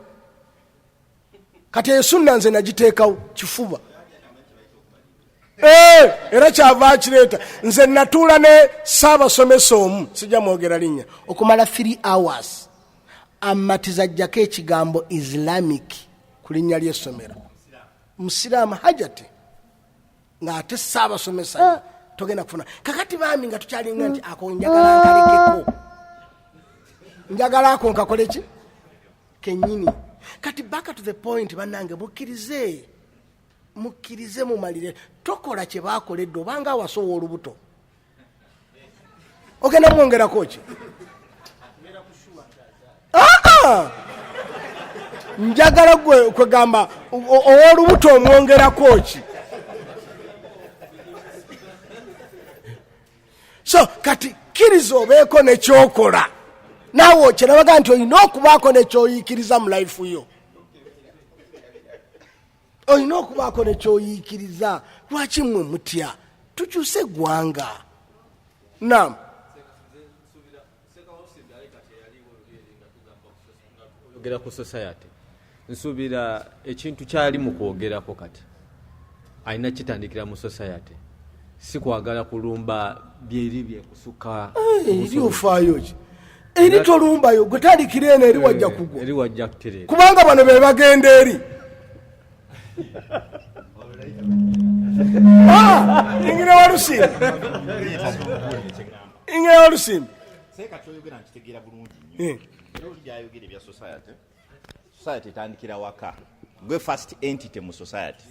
Kati eyo sunna nze nagiteekawo kifuba, era kyava akireeta. Nze natuula ne ssaabasomesa omu, sijja mwogera linnya, okumala 3 hours amatiza ajjako ekigambo Islamic ku linnya ly'essomero. Musiraamu hajati ng'ate ssaabasomesa togenda kufuna. Kakati bambi nga tukyalinga nti ako njagala nkalekeko, njagala ako nkakole ki kenyini. Kati back to the point, bannange mukkirize, mukkirize mumalire. Tokola kye bakoledde, obanga awasowa olubuto ogenda mwongerako ki? Njagala gwe kwegamba ow'olubuto omwongerako ki? So kati kkiriza obeeko nekyokola naawe, okyerabaga nti olina okubaako nekyoyiikiriza mu life yo. Olina okubaako nekyoyiikiriza. Lwaki mmwe mutya? Tukyuse eggwanga. Nam oyogera ku society, nsuubira ekintu kyali mu kwogerako kati alina kitandikira mu society, si kwagala kulumba byeri byekusukka. Eri ofaayo ki? Eri tolumbayo, gwe tandikira eno, eri wajja kugwa. Eri wajja kutereera. Kubanga bano be bagenda eri. Ah, ingira walusimbi, ingira walusimbi. Seeka, kyoyogera nkitegeera bulungi nnyo. Era oli byayogera ebya society, society etandikira waka. Gwe first entity mu society,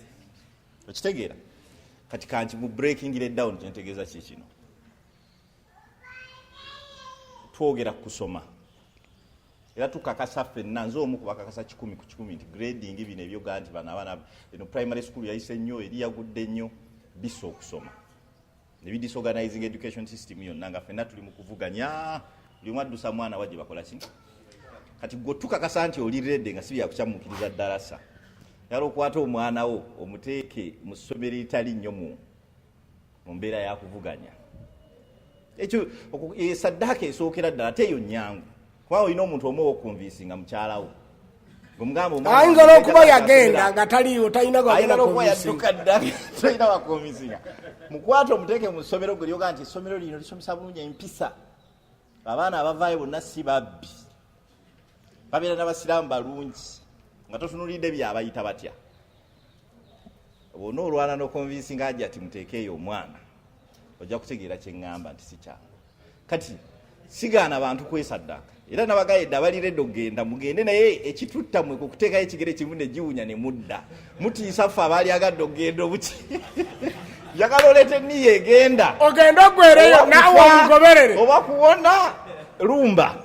okitegeera? Kati kanki mu breaking it down, kyentegeeza ki kino? Twogera ku kusoma era tukakasa ffenna, nze omu kubakakasa 100% nti grading bino ebyogaa nti bano abaana eno primary school yayise nnyo, eri yagudde nnyo, bisa okusoma nebidisorganizing education system yonna, nga ffenna tuli mu kuvuganya, buli omu addusa mwana wa gye bakola ki. Kati gwe tukakasa nti oli ready nga si byakukyamukiriza ddalasa, yala okwata omwana wo omuteeke mu ssomero eritali nnyo mu mbeera yakuvuganya. Ekyo saddaaka esookera ddala, ate eyo nyangu kubanga olina omuntu omu owokuconvincinga, mukyalawo. Gwe ayinza n'okuba yagenda nga taliiwo, talina ayinza gwagenda n'okuba convincinga. Yadduka dda, tolina waconvincinga. Mukwate omuteeke mu ssomero gwe lyoga nti essomero lino lisomesa bulungi empisa, abaana abavaayo bonna si babbi, babeera n'abasiraamu balungi, nga totunulidde byabayita batya. Bwona olwana n'oconvincinga aja ati muteekeeyo omwana, ojja kutegeera kyeŋŋamba nti si kyangu. Kati sigaana bantu kwesaddaaka, era nabagaye dde abali ready okugenda mugende, naye ekitutta mwe kukuteekayo ekigere kimu ne giwunya ne mudda, mutiisa ffe abaali agadde okugenda. Obuki njagala oleeta eniya egenda ogende ogwereyo Oba naawe kufa, omugoberere. Oba kuwona lumba,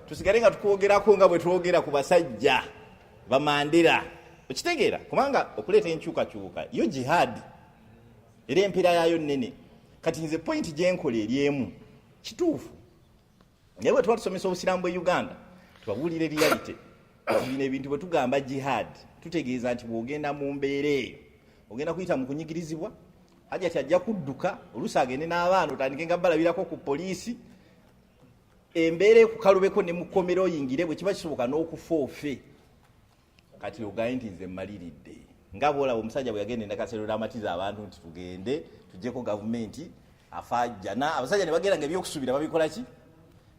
tusigale nga tukwogerako nga bwe twogera ku basajja bamandira, okitegeera? Kubanga okuleeta enkyukakyuka yo jihad, era empeera yaayo nnene. Kati nze point gyenkola eri emu, kituufu, naye bwe tuba tusomesa obusiraamu bwe Uganda, tubabuulire reality. Bino ebintu bwe tugamba jihad, tutegeeza nti bw'ogenda mu mbeera eyo ogenda kuyita mu kunyigirizibwa, hajati ajja kudduka, oluusi agende n'abaana, otandike nga balabirako ku poliisi, embeera ekukalubeko ne mukomera oyingire, bwe kiba kisoboka n'okufa ofe. Kati ogaye nti nze mmaliridde, nga bwolaba omusajja bwe yagenda endakaseero n'amatiza abantu nti tugende tuggyeko gavumenti, afa jjana, abasajja ne bagenda nga ebyokusuubira babikola ki.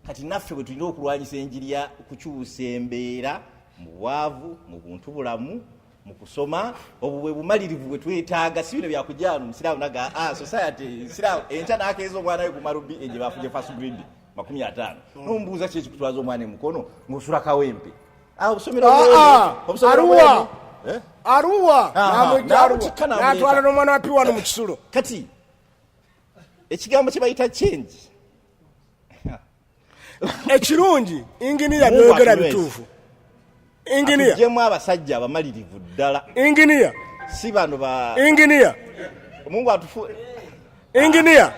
Kati naffe bwe tulina okulwanyisa enjiri ya kukyusa embeera mu bwavu, mu buntu bulamu, mu kusoma. Obwo bwe bumalirivu bwe twetaaga, si bino byakujja wano musiraamu naga, ah, society siraamu enkya n'akeeza omwana we ku marubi egye bafunye first grade 50, nomubuuza ki ekikutwaza omwana emukono ng'osula Kawempe? Ah, obusomero Ah, ah, obusomero Arua. bwene. Eh? Aruwa Aha, namujja Aruwa n'amutikka n'amuleeta. n'atwala n'omwana wa P1 mu kisulo. Kati ekigambo kye bayita change Ekirungi, inginiya, Mungu byogera atunyweze. bituufu, inginiya. Atuggyemu abasajja abamalirivu ddala, Inginiya, si bano ba inginiya, Mungu atufu inginiya.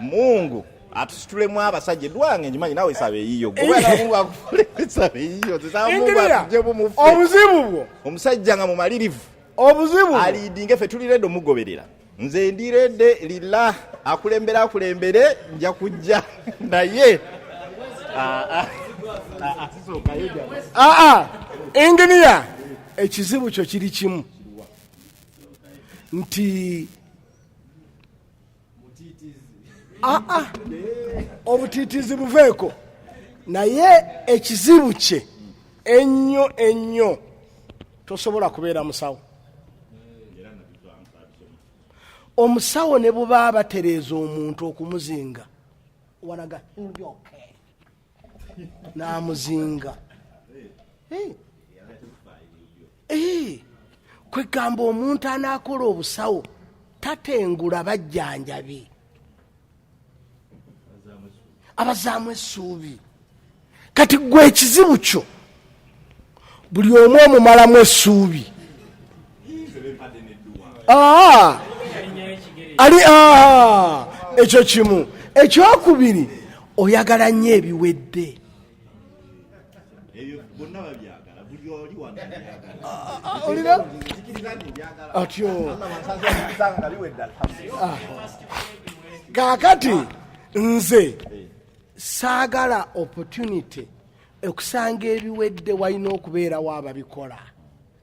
Mungu atusitulemu abasajja. Edwange ngimanyi, nawe saba eyiyo. Gwe Mungu akufule, saba eyiyo. Tusaba Mungu Inginiya, atuggyemu mufe obuzibu bwo omusajja nga mumalirivu obuzibu bwo aleadinge. Ffe tuli ready omugoberera. Nze ndi ready lillah, akulembere akulembere, nja kujja naye. Aa, inginiya, ekizibu kyo kiri kimu nti aa, obutiitiizi buveeko, naye ekizibu kye ennyo ennyo, tosobola kubeera musawo. Omusawo ne buba batereeza omuntu okumuzinga, wanaga njoke n'amuzinga. Eh. Kwegamba omuntu anaakola obusawo tatengula bajjanjabi abazaamu essuubi. Kati gwe ekizibu kyo, buli omu omumalamu essuubi. Aa, ali aa, ekyo kimu. Ekyokubiri, oyagala nnyo ebiwedde. Ebyo bonna babyagala, buli oli Olina atyo. Kaakati nze saagala opportunity okusanga ebiwedde, walina okubeerawo ababikola.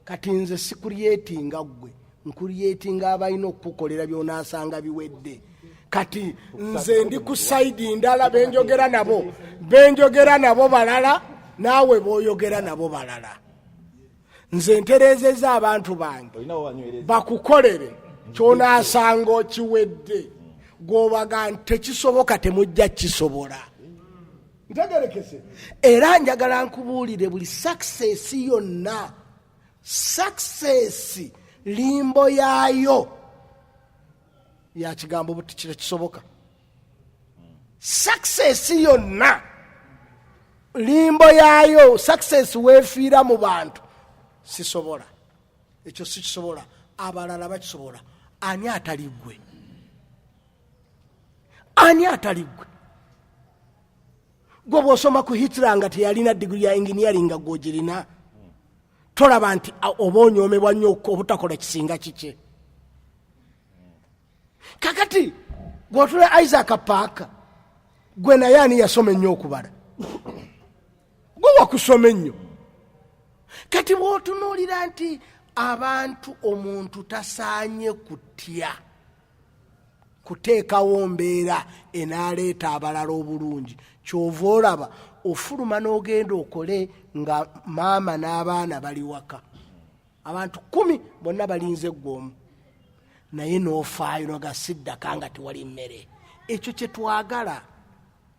Kati nze sicreatinga ggwe, ncreatinga abalina okukukolera byonaasanga biwedde. Kati nze ndi ku side ndala, benjogera nabo balala, naawe boyogera nabo balala. Nze ntereezeza abantu bange bakukolere kyonaasanga okiwedde. Gwobaga nti tekisoboka, temujja kisobola. Ntegerekese. Era njagala nkubuulire, buli success yonna, success limbo yaayo ya kigambo buti tekisoboka. Success yonna limbo yaayo, success weefiira mu bantu. Sisobola ekyo, sikisobola. Abalala bakisobola. Ani atali ggwe? Ani atali ggwe? Gwe bw'osoma ku Hitler nga teyalina diguri ya engineering nga gwogirina, tolaba nti oba onyoomebwa nnyo obutakola kisinga kike? Kakati gwotula Isaac Paaka, gwe naye ani yasoma ennyo okubala? Gwe wakusoma ennyo. Kati bw'otunuulira nti abantu, omuntu tasaanye kutya kuteekawo mbeera enaaleeta abalala obulungi. Kyova olaba ofuluma n'ogenda okole nga maama n'abaana bali waka, abantu 10 bonna balinze ggwe omu, naye n'ofaayo noga siddaka nga tewali mmere. Ekyo kye twagala.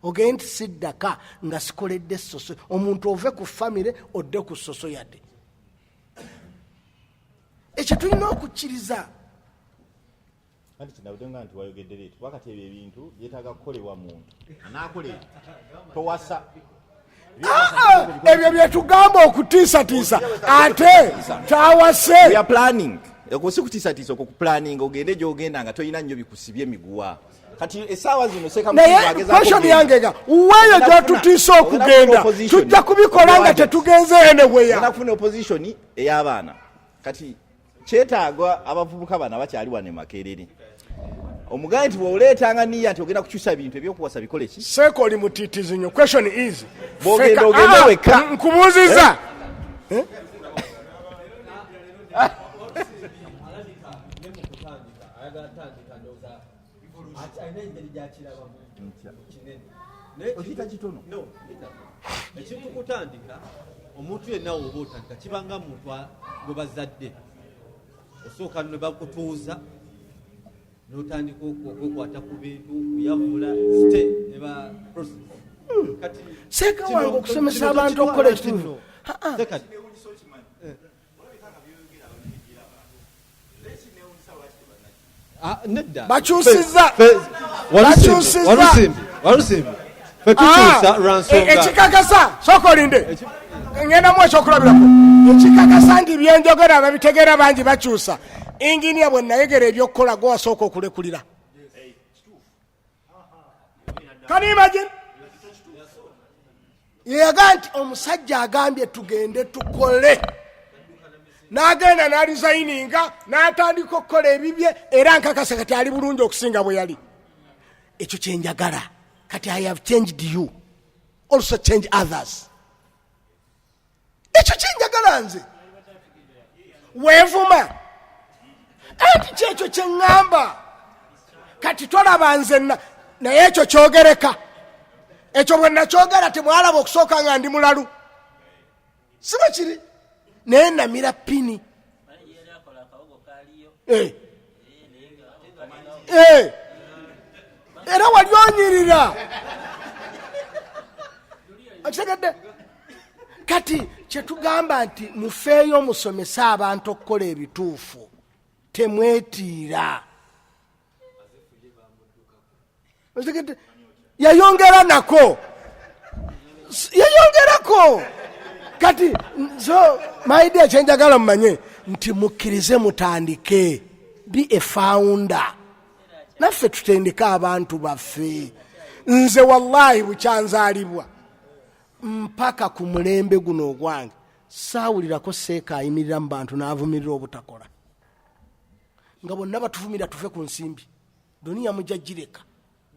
Ogende nti siddaka nga sikoledde soso. Omuntu ove ku famire odde ku soso yadde ekyo tulina okukkiriza. Anti kinabudde nga nti wayogedde leeti wakati ebyo ebintu byetaaga kukolebwa muntu anaakola ebyo towasa. Ebyo byetugamba okutiisatiisa ate tawase. We are planning. Okwo si kutiisatiisa, okwo kuplanning ogende gyogenda nga tolina nnyo bikusibye miguwa. Kati essaawa zino Seeka naye Mukiibi agezaako question okugenda. yange ga weeyo Ogenda gyotutiisa ogenda okugenda, kufuna opposition. tujja kubikola nga tetugenze anywhere. Ogenda kufuna opposition ey'abaana. Kati kyetaaga abavubuka bano abakyali wano e Makerere, omugambe nti bw'oleetanga niya nti ogenda kukyusa ebintu ebyokuwasa bikole ki? Seeka, oli mutiitizi nnyo. Question is Bw'ogenda Feka- ogende Ah, wekka. nkubuuziza. Eh? Ne mu kutandika ayagala tandika, ndowooza alina engeri gyakirabamu kinene. Naye Okiyita kitono? No, nedda. Ekintu kutandika, omuntu yenna woba otandika kibanga muntu gwe bazadde, osooka ne bakutuuza n'otandika okwekwata ku bintu, kuyavula ste ne ba process. Kati Seeka kino- wange, okusomesa kino abantu tokitwala okukola nti ekituufu. nno. Second, Ah, nedda. Bakyusizza. Walusimbi, Bakyusizza. Walusimbi, Walusimbi. Ffe tukyusa Ah, lwa nsonga. Ekikakasa, sooka olinde, ngendamu ekyokulabirako ekikakasa nti byenjogera babitegeera bangi bakyusa. Inginiya, bwe nayegera ebyokukola, gwe wasooka okulekulira. Can you imagine? Yeyaga nti omusajja agambye tugende tukole, n'agenda n'aresigninga n'atandika okukola ebibye, era nkakasa kati ali bulungi okusinga bwe yali. Ekyo kyenjagala. Kati I have changed you, also change others. Ekyo kyenjagala nze. Weevuma anti kyekyo kyeŋŋamba. Kati tolaba nze naye ekyo kyogereka. Ekyo bwe nakyogera temwalaba okusooka nga ndi mulalu, si bwe kiri? Naye namira pini. Eh. Eh. Era wali onyirira, okitegedde? Kati kyetugamba nti mufeeyo musomese abantu okukola ebituufu, temwetiira. Okitegedde? Yayongera nako, yayongerako. Kati so my dear, kyenjagala mumanye nti mukkirize mutandike, be a founder, naffe tutendeke abantu baffe. Nze wallahi bukyanzaalibwa mpaka ku mulembe guno ogwange. Saawulirako seeka ayimirira mu bantu n'avumirira obutakola, nga bonna batuvumira tuve ku nsimbi. Duniya mujja gireka,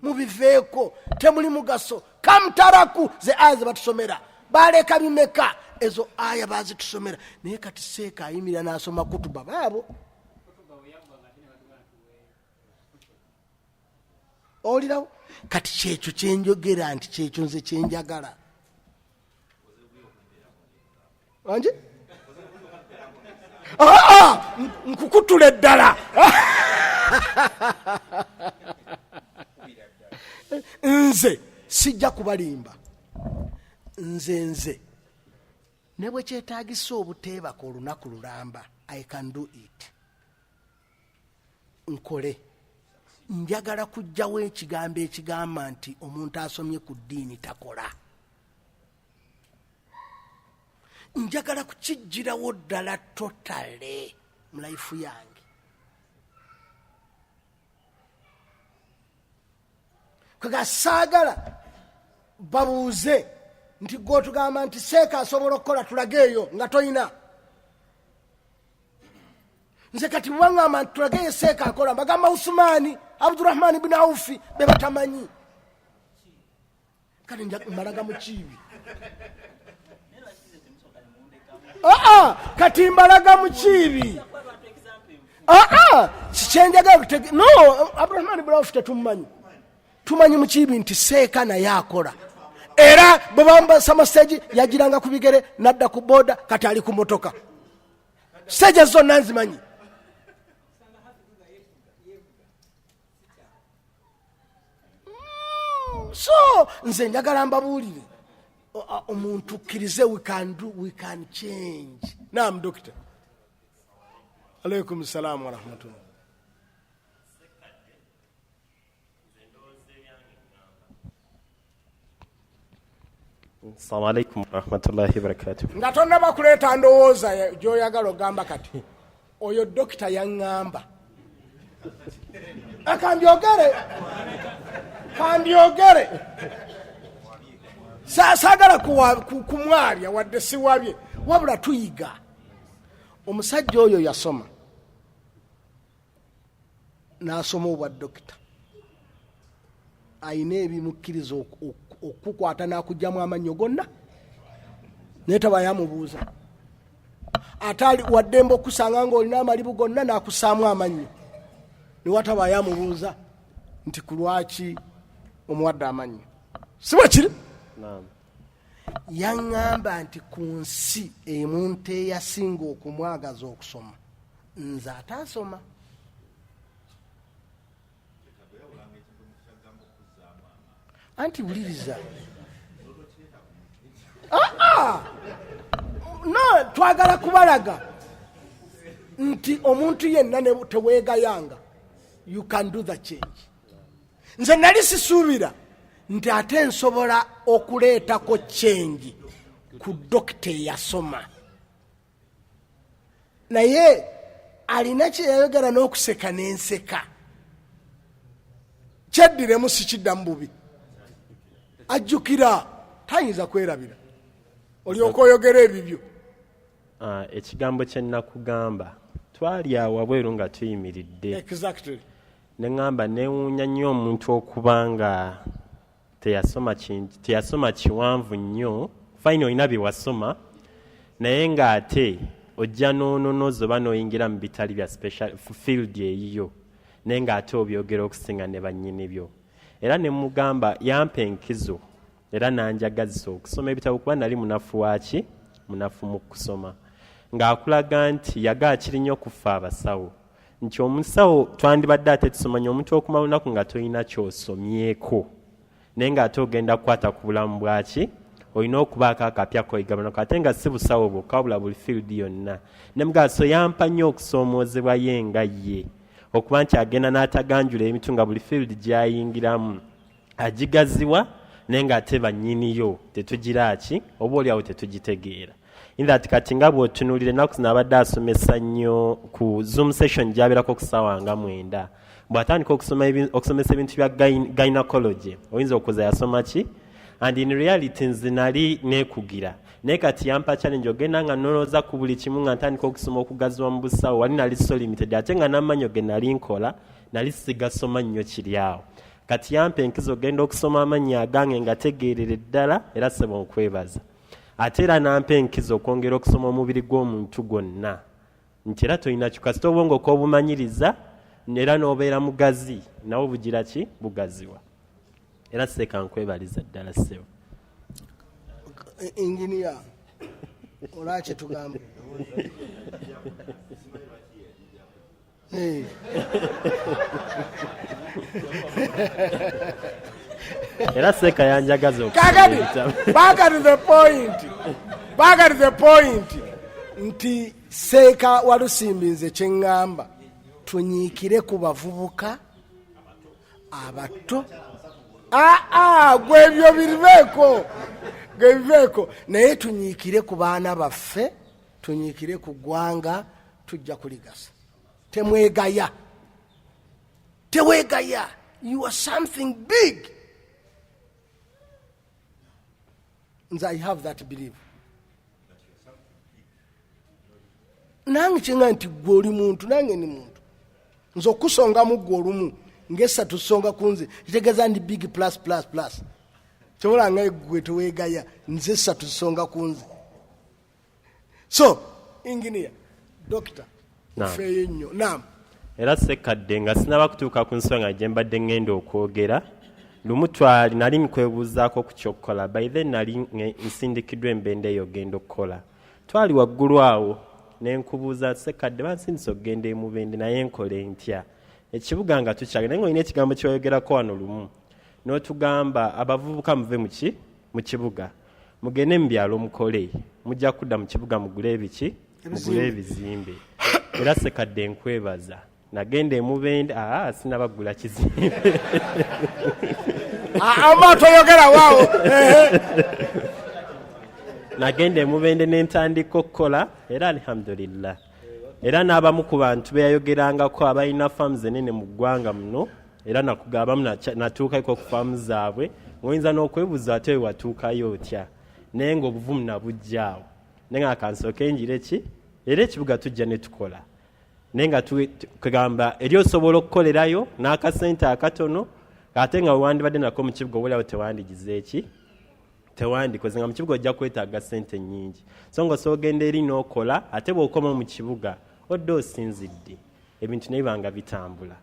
mubiveeko, temuli mugaso. Kamutaraku ze aya ze batusomera, baleka bimeka ezo aya bazitusomera. Naye kati seeka ayimirira n'asoma kutuba baabo owulirawo. Kati kyekyo kyenjogera nti kyekyo nze kyenjagala. Wangi? Ah, nkukutula eddala. Nze sijja kubalimba, nze ne bwe kyetaagisa obuteebaka olunaku lulamba, I can do it. Nkole njagala kujjawo ekigambo ekigamba nti omuntu asomye ku ddiini takola. Njagala kukijjirawo ddala totale mu life yange. Kwega saagala babuuze nti gwe otugamba nti seeka asobola okukola, tulageeyo nga toyina. Nze kati bwebaŋŋamba nti tulageeyo seeka akola, mbagamba Usumaani Abdurahmaani bin Aufi be batamanyi. Kale mbalaga mukiibi. Aa, kati mbalaga mukiibi. Aa, kyenjagala no Abdurahmaani bin Aufi tetumumanyi. Tumanyi mukiibi nti seeka naye akola, era bwe bambasama stage yagiranga ku bigere nadda ku boda, kati ali ku motoka. Stage zonna nzimanyi. So nze njagala mbabuulire, omuntu kkirize, we can do, we can change. Naam, doctor. Alaikum salamu warahmatullah. Assalamu alaikum warahmatullahi wabarakatuh. Nga tonnaba kuleeta ndowooza gy'oyagala ogamba, kati oyo dokita yaŋŋamba akambyogere kambyogere. Saagala kumwabya wadde siwabye, wabula tuyiga. Omusajja oyo yasoma n'asoma obwa dokita, ayina ebimukkiriza okukukwata n'akugyamu amannyo gonna, naye taba yamubuuza. Ate ali waddembe okusanga ng'olina amalibu gonna n'akusaamu amannyo, newataba yamubuuza nti ku lwaki omuwadde amannyo. Si bwe kiri? Yaŋŋamba nti ku nsi emuntu eyasinga okumwagaza okusoma nze ate asoma. Anti wuliriza, ah, no twagala kubalaga nti omuntu yenna teweegayanga, you can do the change. Nze nali sisuubira nti ate nsobola okuleetako change ku dokita eyasoma, naye alina kyeyayogera n'okuseka n'enseka kyeddiremu, sikiddamu bubi. Ajjukira, tayinza kwerabira. Olyoka oyogera ebibyo. Ekigambo kye nakugamba, twali awo wabweru nga tuyimiridde. Ne ŋŋamba neewuunya nnyo omuntu okuba nga teyasoma kiwanvu nnyo. Fine, olina bye wasoma, naye ng'ate ojja n'ononoza oba n'oyingira mu bitali bya special field eyiyo, naye ng'ate obyogera okusinga ne bannyini byo. Era ne mugamba yampa enkizo era n'anjagazisa okusoma ebitabo, kuba nali munafu waki munafu mu kusoma, ng'akulaga nti yaga kiri nnyo kufa abasawo, nti omusawo twandibadde ate tusomanya omuntu okumala olunaku nga tolina ky'osomyeko, naye ng'ate ogenda kukwata ku bulamu bwaki, olina okubaako akapya koyigabanako, ate nga si busawo bwokka wabula buli field yonna. Ne mugamba so yampa nnyo okusoomoozebwa ye nga ye okuba nti agenda n'ataganjula ebintu nga buli field gy'ayingiramu agigaziwa, naye ng'ate bannyiniyo tetugira ki oba oli awo tetugitegeera. In that kati nga bw'otunuulira ennaku zino abadde asomesa nnyo ku Zoom session gy'abeerako ku ssaawa nga 9, bw'atandika okusomesa ebintu bya gynecology, oyinza okuza yasoma ki. And in reality nze nali nekugira naye kati yampa challenge ogenda nga nolowooza ku buli kimu nga ntandika okusoma okugaziwa mu busawo wali nali so limited ate nga n'amannyo ge nali nkola nali sigasoma nnyo kiri awo kati yampa enkizo ogenda okusoma amannya agange nga tegeerere ddala era sebo nkwebaza ate era nampa enkizo okwongera okusoma omubiri gw'omuntu gwonna nti era tolina kyo kasita obwongo kobumanyiriza era n'obeera mugazi nawo bugira ki bugaziwa era seeka nkwebaliza ddala ssebo Engineer olwa kyetugamba era seeka yanjagaza kakati back at the point back at the point nti seeka walusimbi nze kyeŋŋamba tunyiikire ku bavubuka abato aa gwe ebyo biribeeko gwe bibeeko naye tunyiikire ku baana baffe tunyiikire ku ggwanga tujja kuligasa temwegaya tewegaya you are something big nze i have that belief nange kyenga nti gwe oli muntu nange ni muntu nze okusongamu gwe olumu ngaesatu songa ku nze kitegeeza ndi big plus plus plus kyobola nga gwe tewegaya nze esatu songa ku nze so engineer doctor ofeeyo nnyo naam era sekkadde nga sinaba kutuuka ku nsonga gye mbadde ŋŋenda okwogera lumu twali nali nkwebuuzaako ku ky'okukola by then nali nsindikiddwa embenda eyo ogenda okukola twali waggulu awo ne nkubuuza sekkadde bansindise okugenda emubende naye nkole ntya ekibuga nga tukyage naye ng'olina ekigambo kyewayogerako wano lumu n'otugamba abavubuka muve muki mu kibuga mugende mu byalo mukole mujja kudda mu kibuga mugule ebiki mugule ebizimbe era sekadde nkwebaza nagenda emubende aa sinabagula kizimbe ama toyogera waawo nagenda emubende nentandika okukola era alhamdulillah era n'abamu ku bantu beyayogerangako abalina farms enene mu ggwanga muno era abamu natuukako ku faamu zaabwe oyinza n'okwebuuza ate wewatuukayo otya naye nga obuvumu nabujjaawo naye nga kansooke njire ki era ekibuga tujja ne tukola naye nga kugamba eri osobola okukolerayo n'akasente akatono ate nga wewandibadde nako mu kibuga obuliawo tewandigize eki tewandikoze nga mu kibuga ojja kwetaaga sente nnyingi so nga osobola ogenda eri n'okola ate bw'okoma mu kibuga odde osinzidde ebintu naye banga bitambula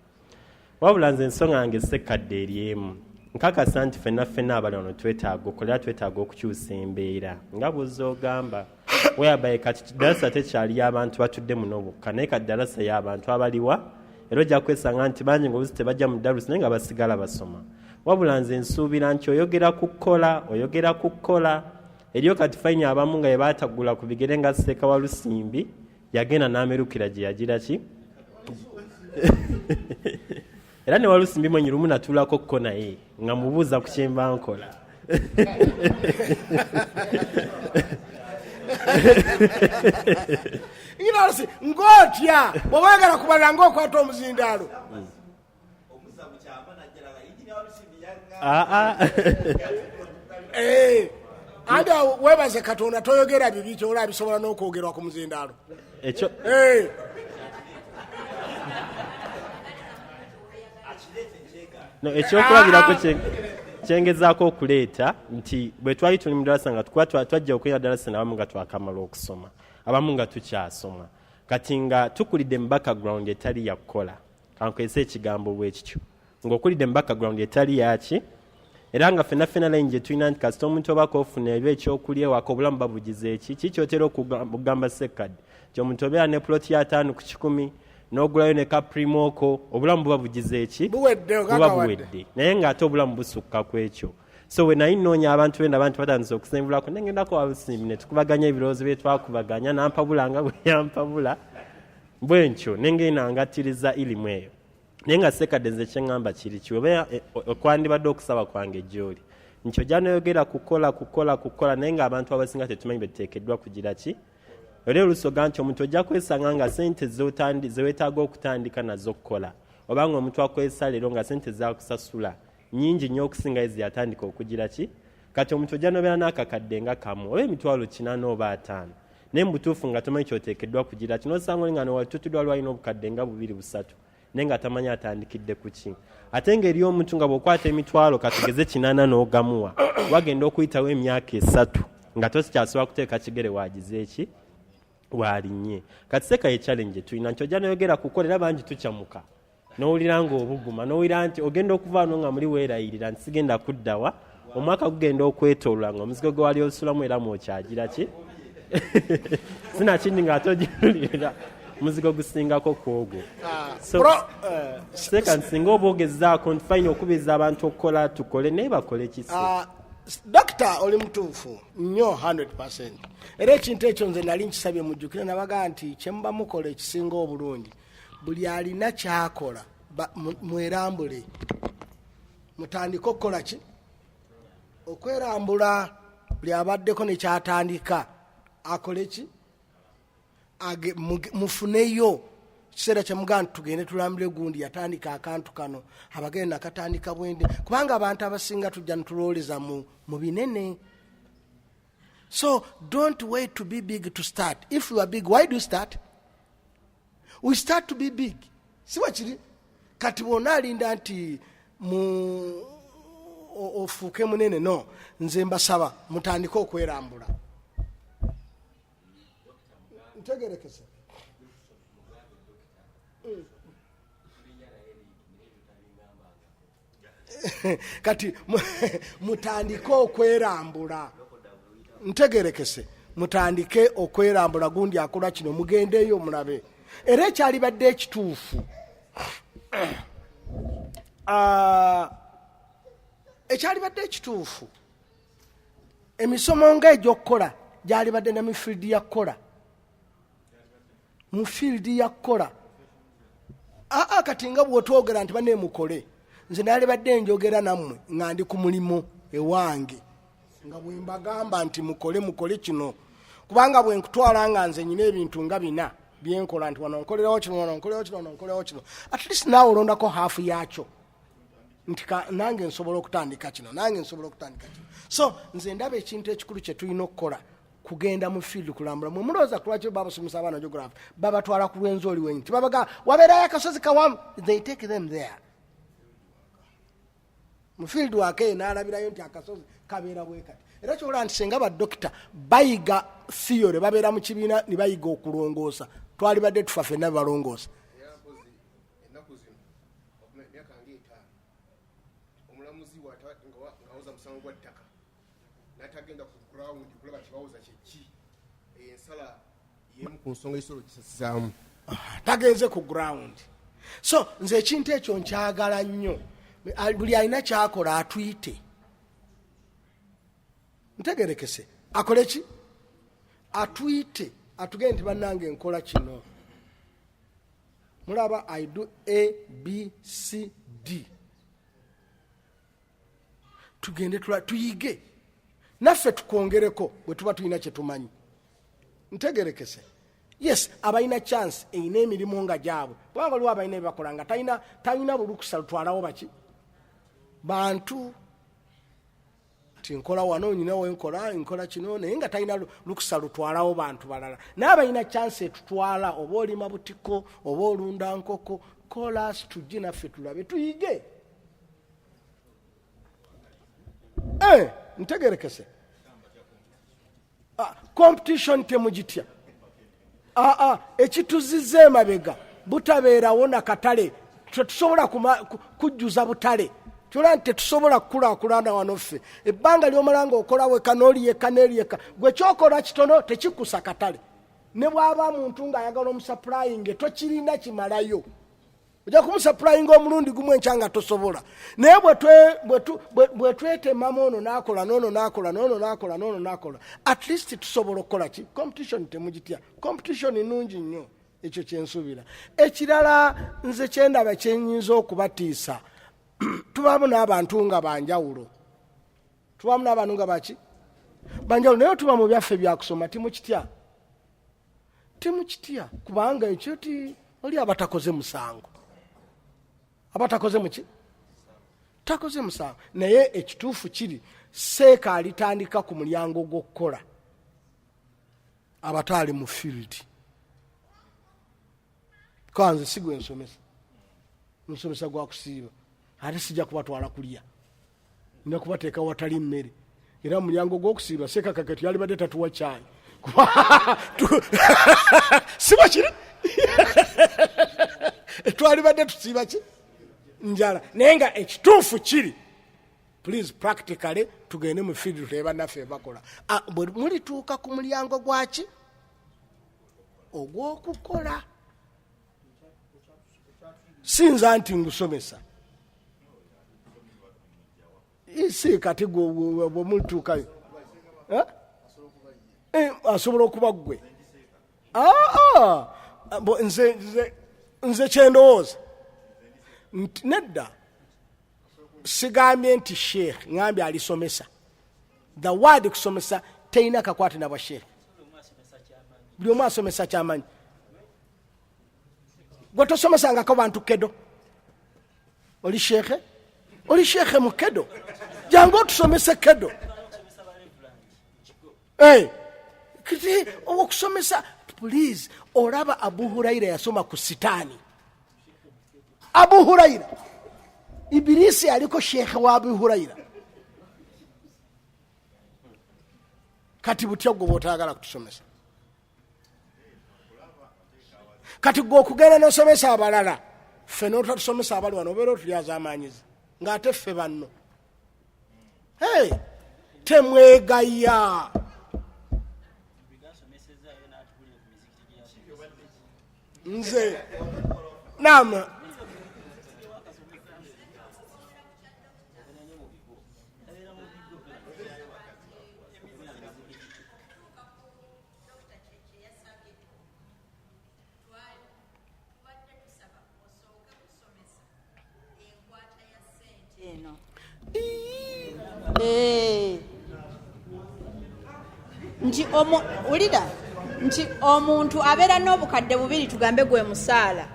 wabula nze ensonga yange sekkadde eri emu nkakasa nti fenna ffenna abali wano twetaaga okukola twetaaga okukyusa embeera nga bwozza ogamba whereby kati darasa tekyali y'abantu batudde muno bokka naye kati darasa y'abantu abaliwa era ojja kwesanga nti bangi ngaolusi tebajja mu darusi naye nga basigala basoma wabula nze nsuubira nti oyogera ku kukola oyogera ku kukola eriyo kati fayini abamu nga yebaatagula ku bigere nga seeka wa lusimbi yagenda n'amerukira gye yagira ki era ne walusimbi mwenyi lumu natuulako kko naye nga mubuuza ku kyemba nkola ng'otya bw'oba oyagala kubalira ng'okwata omuzindaalo Ah, ah. Eh, anti awo webaze katonda toyogera bibi kyola bisobola n'okwogerwa ku muzindaalo ekyo Eh. No, ekyokulabirako kyengezaako okuleeta nti bwe twali tuli mu darasa nga tukuba twajja okuyina darasa nabamu nga twakamala okusoma abamu nga tukyasoma kati nga tukulidde mu background etali yakukola kankozese ekigambo bwe kityo ng'okulidde mu background etali yaki era nga fena fena line gye tulina nti kasita omuntu obako ofuna eba ekyokulya ewaka obulamu babugize eki ki kyotera okugamba sekkadde nti omuntu obeera ne ploti ya 50 n'ogulayo ne ka primooko obulamu buba bugize eki buba buwedde naye ng'ate obulamu busukka ku ekyo so we nayi nnoonya abantu benda abantu batandise okusenvulako nengendako wabusimbi ne tukubaganya ebirowoozo bye twakubaganya nampabula nga bwe yampabula bwentyo nengenda ngattiriza ilimu eyo naye nga sekadde nze kyeŋŋamba kiri ki oba eh, okwandibadde okusaba kwange gyoli nti ojja noyogera kukola kukola kukola naye ng'abantu abasinga tetumanyi betuteekeddwa kugira ki era oluusi oga nti omuntu ojja kwesanga nga sente zewetaaga okutandika nazo okukola oba nga omuntu akozesa leero nga sente zakusasula nyingi nnyo okusinga ezo yatandika okugira ki. Kati omuntu ojja nobeera n'akakadde nga kamu oba 800 oba 500, naye mu butuufu nga tomanyi kyoteekeddwa kugira kino. Osanga oli nga newalitutuddwa lwalina obukadde nga bubiri, busatu, naye nga tamanyi atandikidde ku ki. Ate ng'eri omuntu nga bw'okwata emitwalo katugeze 800 n'ogamuwa, wagenda okuyitawo emyaka 3 nga tosikyasobola kuteeka kigere waagize eki waalinnye. Kati seeka ye challenge tulina nti ojja noyogera kukola, era bangi tukyamuka n'owulira ng'obuguma, n'owulira nti ogenda okuva wano nga muli weerayirira nti sigenda kuddawa. Omwaka gugenda okwetoolola nga omuzigo gwe wali osulamu era mwokyagira ki, sinakindi ng'ate ogiwulira omuzigo gusingako ku ogwo. So seeka nsinga oba ogezaako nti fine okubiriza abantu okukola, tukole, naye bakole kisi? Dokita, oli mutuufu nnyo 100. Era ekintu ekyo nze nali nkisabye, mujjukire nabagaa nti kyemuba mukola ekisinga obulungi, buli alina kyakola mwerambule, mutandike okukola ki, okwerambula. Buli abaddeko nekyatandika akole ki, mufuneyo kiseera kyemugaa nti tugende tulambule gundi yatandika akantu kano, abagende nakatandika bwendi, kubanga abantu abasinga tujja nitulowooleza mu binene. So don't wait to be big to start. If you are big, why do you start? We start to be big, si bwekiri? Kati bwona alinda nti mu ofuuke munene, no. Nze mbasaba mutandike okwerambula. Ntegerekese. Kati mutandike okwerambula. Ntegerekese. Mutandike okwerambula. Gundi akola kino, mugendeeyo mulabe. Era ekyalibadde ekituufu, ekyalibadde ekituufu, emisomo nga egy'okukola gyalibadde na mu field ya kukola, mu field ya kukola. Aa, kati nga bwotwogera nti bane mukole, nze nalibadde njogera nammwe nga ndi ku mulimu ewange, nga bwe mbagamba nti mukole, mukole kino, kubanga bwe nkutwala nga nze nyina ebintu nga bina byenkola, nti wano nkolerawo kino, wano nkolerawo kino, wano nkolerawo kino, at least naawe olondako half yakyo nti nange nsobola okutandika kino, nange nsobola okutandika kino. So nze ndaba ekintu ekikulu kye tulina okukola kugenda mu field kulambula. Mwe mulowooza kulwaki babasomesa abaana geography babatwala ku Lwenzori wenyi? Tibabaga wabeerayo akasozi kawamu? They take them there mu field work eyo, n'alabirayo nti akasozi kabeera bwe kati. Era kyobola nti senga badokita bayiga theory, babeera mu kibiina ne bayiga okulongoosa, twalibadde tufa ffenna bebalongoosa. Era mpozi ennaku zino, emyaka nga 50, omulamuzi ng'awoza musango gwa ttaka n'atagenda ku ground kulaba kibawoza kyeki, ensala yemu ku nsonga esobola ogisasizaamu. Tagenze ku ground. So nze ekintu ekyo nkyagala nnyo. Buli alina kyakola atuyite. Ntegerekese. Akole ki, atuyite, atugende nti bannange nkola kino, mulaba I do A, B, C, D. Tugende tuyige naffe tukwongereko bwe tuba tulina kyetumanyi. Ntegerekese. Yes, abalina chance erina emirimu nga gyabwe, kubanga waliwo abalina byebakola nga talina bulukusa lutwalawo baki bantu nti nkola wano, nyina wenkola, nkola kino, naye nga talina lukusa lutwalawo bantu balala. Naye abalina chance etutwala, oba olima butiko oba olunda nkoko, kolas, tujje naffe tulabe, tuyige. Ntegerekese. Competition temugitya. Ekituziza emabega butabeerawo na katale. Tetusobola kujjuza butale. Kyola nti tetusobola kukulaakulana wano ffe. Ebbanga lyomala nga okola weka n'oliyeka n'eriyeka, gwe kyokola kitono, tekikusa katale. Ne bw'aba muntu ng'ayagala omusupplyinge, tokirina kimalayo. Ojja kumusupplyinga omulundi gumu, enkya nga tosobola. Naye bwe twetemamu, ono n'akola, n'ono n'akola, n'ono n'akola, n'ono n'akola, at least tusobola okukola ki. Competition temugitya, competition nungi nnyo. Ekyo kyensuubira. Ekirala nze kyendaba kyenyinza okubatiisa, tubaamu n'abantu nga banjawulo, tubaamu n'abantu nga baki banjawulo, naye tuba mu byaffe byakusoma. Timukitya, temukitya, kubanga ekyo ti oli abatakoze musango, abatakoze muki. Takoze musango, naye ekituufu kiri seeka alitandika ku mulyango gw'okukola abataali mu field. Kanze si gwe nsomesa, nsomesa gwa kusiiba, ate sijja kubatwala kulya, nina kubateeka watali mmere. Era mu mulyango gw'okusiiba seeka Kaketo yalibadde tatuwa kyayi, siba kiri twalibadde tusiiba ki njala. Naye nga ekituufu kiri, please, practically tugende mu field tulabe bannaffe bakola. Bwe mulituuka ku mulyango gwaki ogw'okukola, sinza nti ngusomesa si kati bwemulituukayo asobola okuba ggwe. Nze kyendowooza nedda, sigambye nti sheikh, ngambye alisomesa. The word kusomesa terina kakwate nabwa sheikh. Buli omu asomesa kyamanyi. Gwe tosomesangako bantu kedo, oli sheekhe, oli sheekhe mu kedo, jangu otusomese kedo. Hey, okusomesa please. Olaba Abu Huraira yasoma ku sitaani. Abu Huraira, Ibirisi aliko sheekhe wa Abu Huraira. Kati butya gwe bwotayagala kutusomesa? Kati gwe okugenda nosomesa abalala, ffe notatusomesa abali wano, obeera otulyazamanyiza ng'ate ffe banno. Hey, temwegaya. Nze nam Nti wulira nti omuntu abeera n'obukadde 2, tugambe gwe musaala,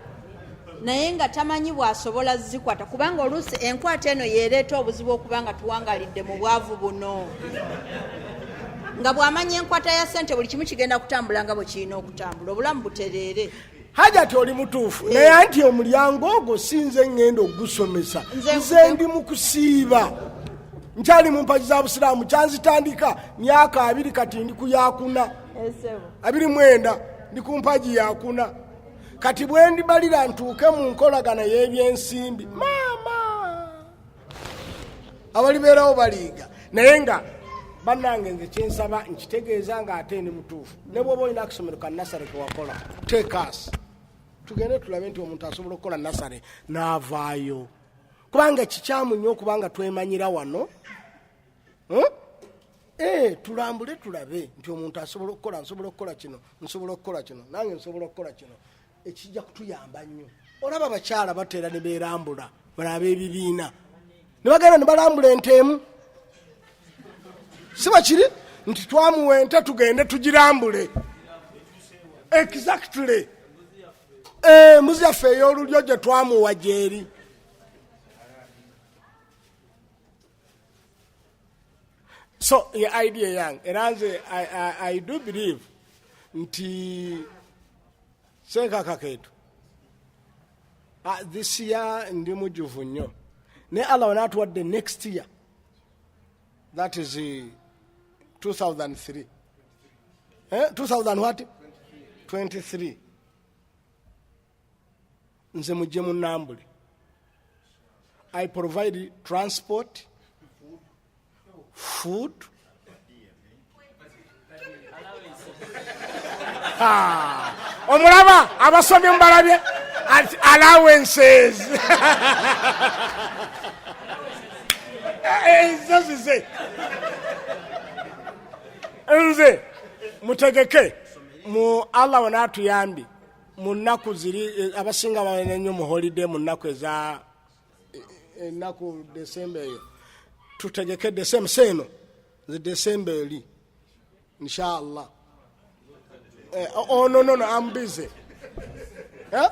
naye nga tamanyi bw'asobola zikwata, kubanga oluusi enkwata eno yeereeta obuzibu okuba nga tuwangalidde mu bwavu buno. Nga bw'amanya enkwata ya ssente, buli kimu kigenda kutambula nga bwe kirina okutambula, obulamu butereere. Hajati, oli mutuufu, naye anti omulyango ogwo sinze ŋŋenda okugusomesa. Nze ndi mu kusiiba, nkyali mu mpagi za busiraamu. Kyanzitandika myaka 20, kati ndi ku yakuna, 29, ndi ku mpagi yakuna. Kati bwe ndibalira ntuuke mu nkolagana y'ebyensimbi, maama abalibeerawo baliiga. Naye nga bannange, nze kyensaba nkitegeeza nga ate ndi mutuufu, ne bwoba olina akasomero ka nursery kewakola, tekas tugende tulabe nti omuntu asobola okukola nursery n'avaayo, kubanga kikyamu nnyo okubanga twemanyira wano. Tulambule tulabe nti omuntu asobola okukola, nsobola okukola kino, nsobola okukola kino, nange nsobola okukola kino. Ekijja kutuyamba nnyo. Olaba abakyala bateera ne beerambula, bano ab'ebibiina ne bagenda ne balambula ente emu, si bakiri nti twamuwa ente tugende tugirambule. Exactly, embuzi yaffe ey'olulyo gye twamuwa gyeri. So ye idea yange, era nze I do believe nti senkakakeetu this year ndi mujuvu nnyo, naye Allah wanaatuwadde next year, that is 2003, 2000 what, 23, nze mujje munambule. I provide transport, food. Omulaba abasomi mubalabye, allowances ezo zize. Nze mutegeke mu Allah wanaatuyambye mu nnaku ziri, abasinga balina nnyo mu holiday mu nnaku eza ennaku Desemba eyo, tutegeke Desemba seeno, nze Desemba eri inshallah. Oh, no, no, no, I'm busy. Eh?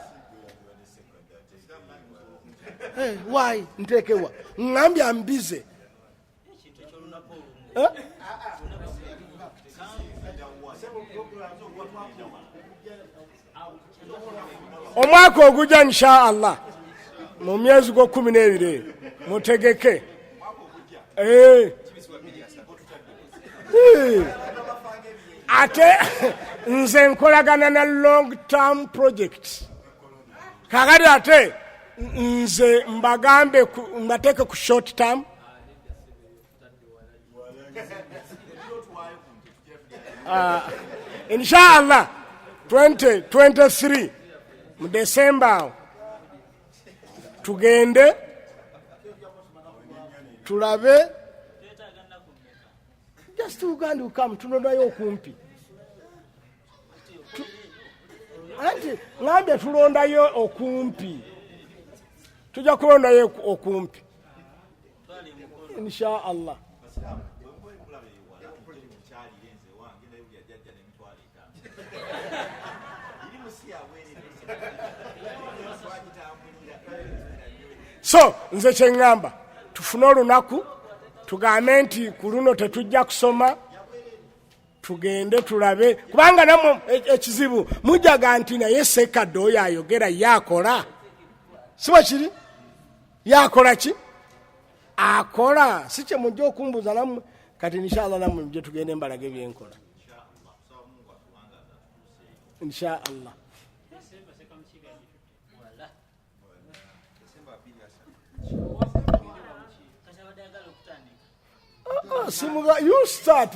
Hey, why ntekewa Ŋambye ambize. Eh? Omwaka ogujja insha Allah mu myezi gw'okumi n'ebiri mutegeke. Eh. Eh. Ate nze nkolagana na long term projects. Kakati ate nze mbagambe mbateeke ku short term. Inshallah 2023 mu December awo tugende tulabe just Uganda ukamu tunonayo okumpi. Anti ngambye tulondayo okumpi, tujja kulondayo okumpi insha Allah. So nze kyeŋŋamba tufune olunaku tugambe nti ku luno tetujja kusoma, tugende tulabe, kubanga namwe ekizibu mujjaga nti naye Sekadde oyo ayogera ye akola, si bwe kiri? Yakola ki? Akola si kye mujja okumbuuza nammwe. Kati inshallah nammwe mujje tugende mbalage byenkola insha Allah. Simuga, you start.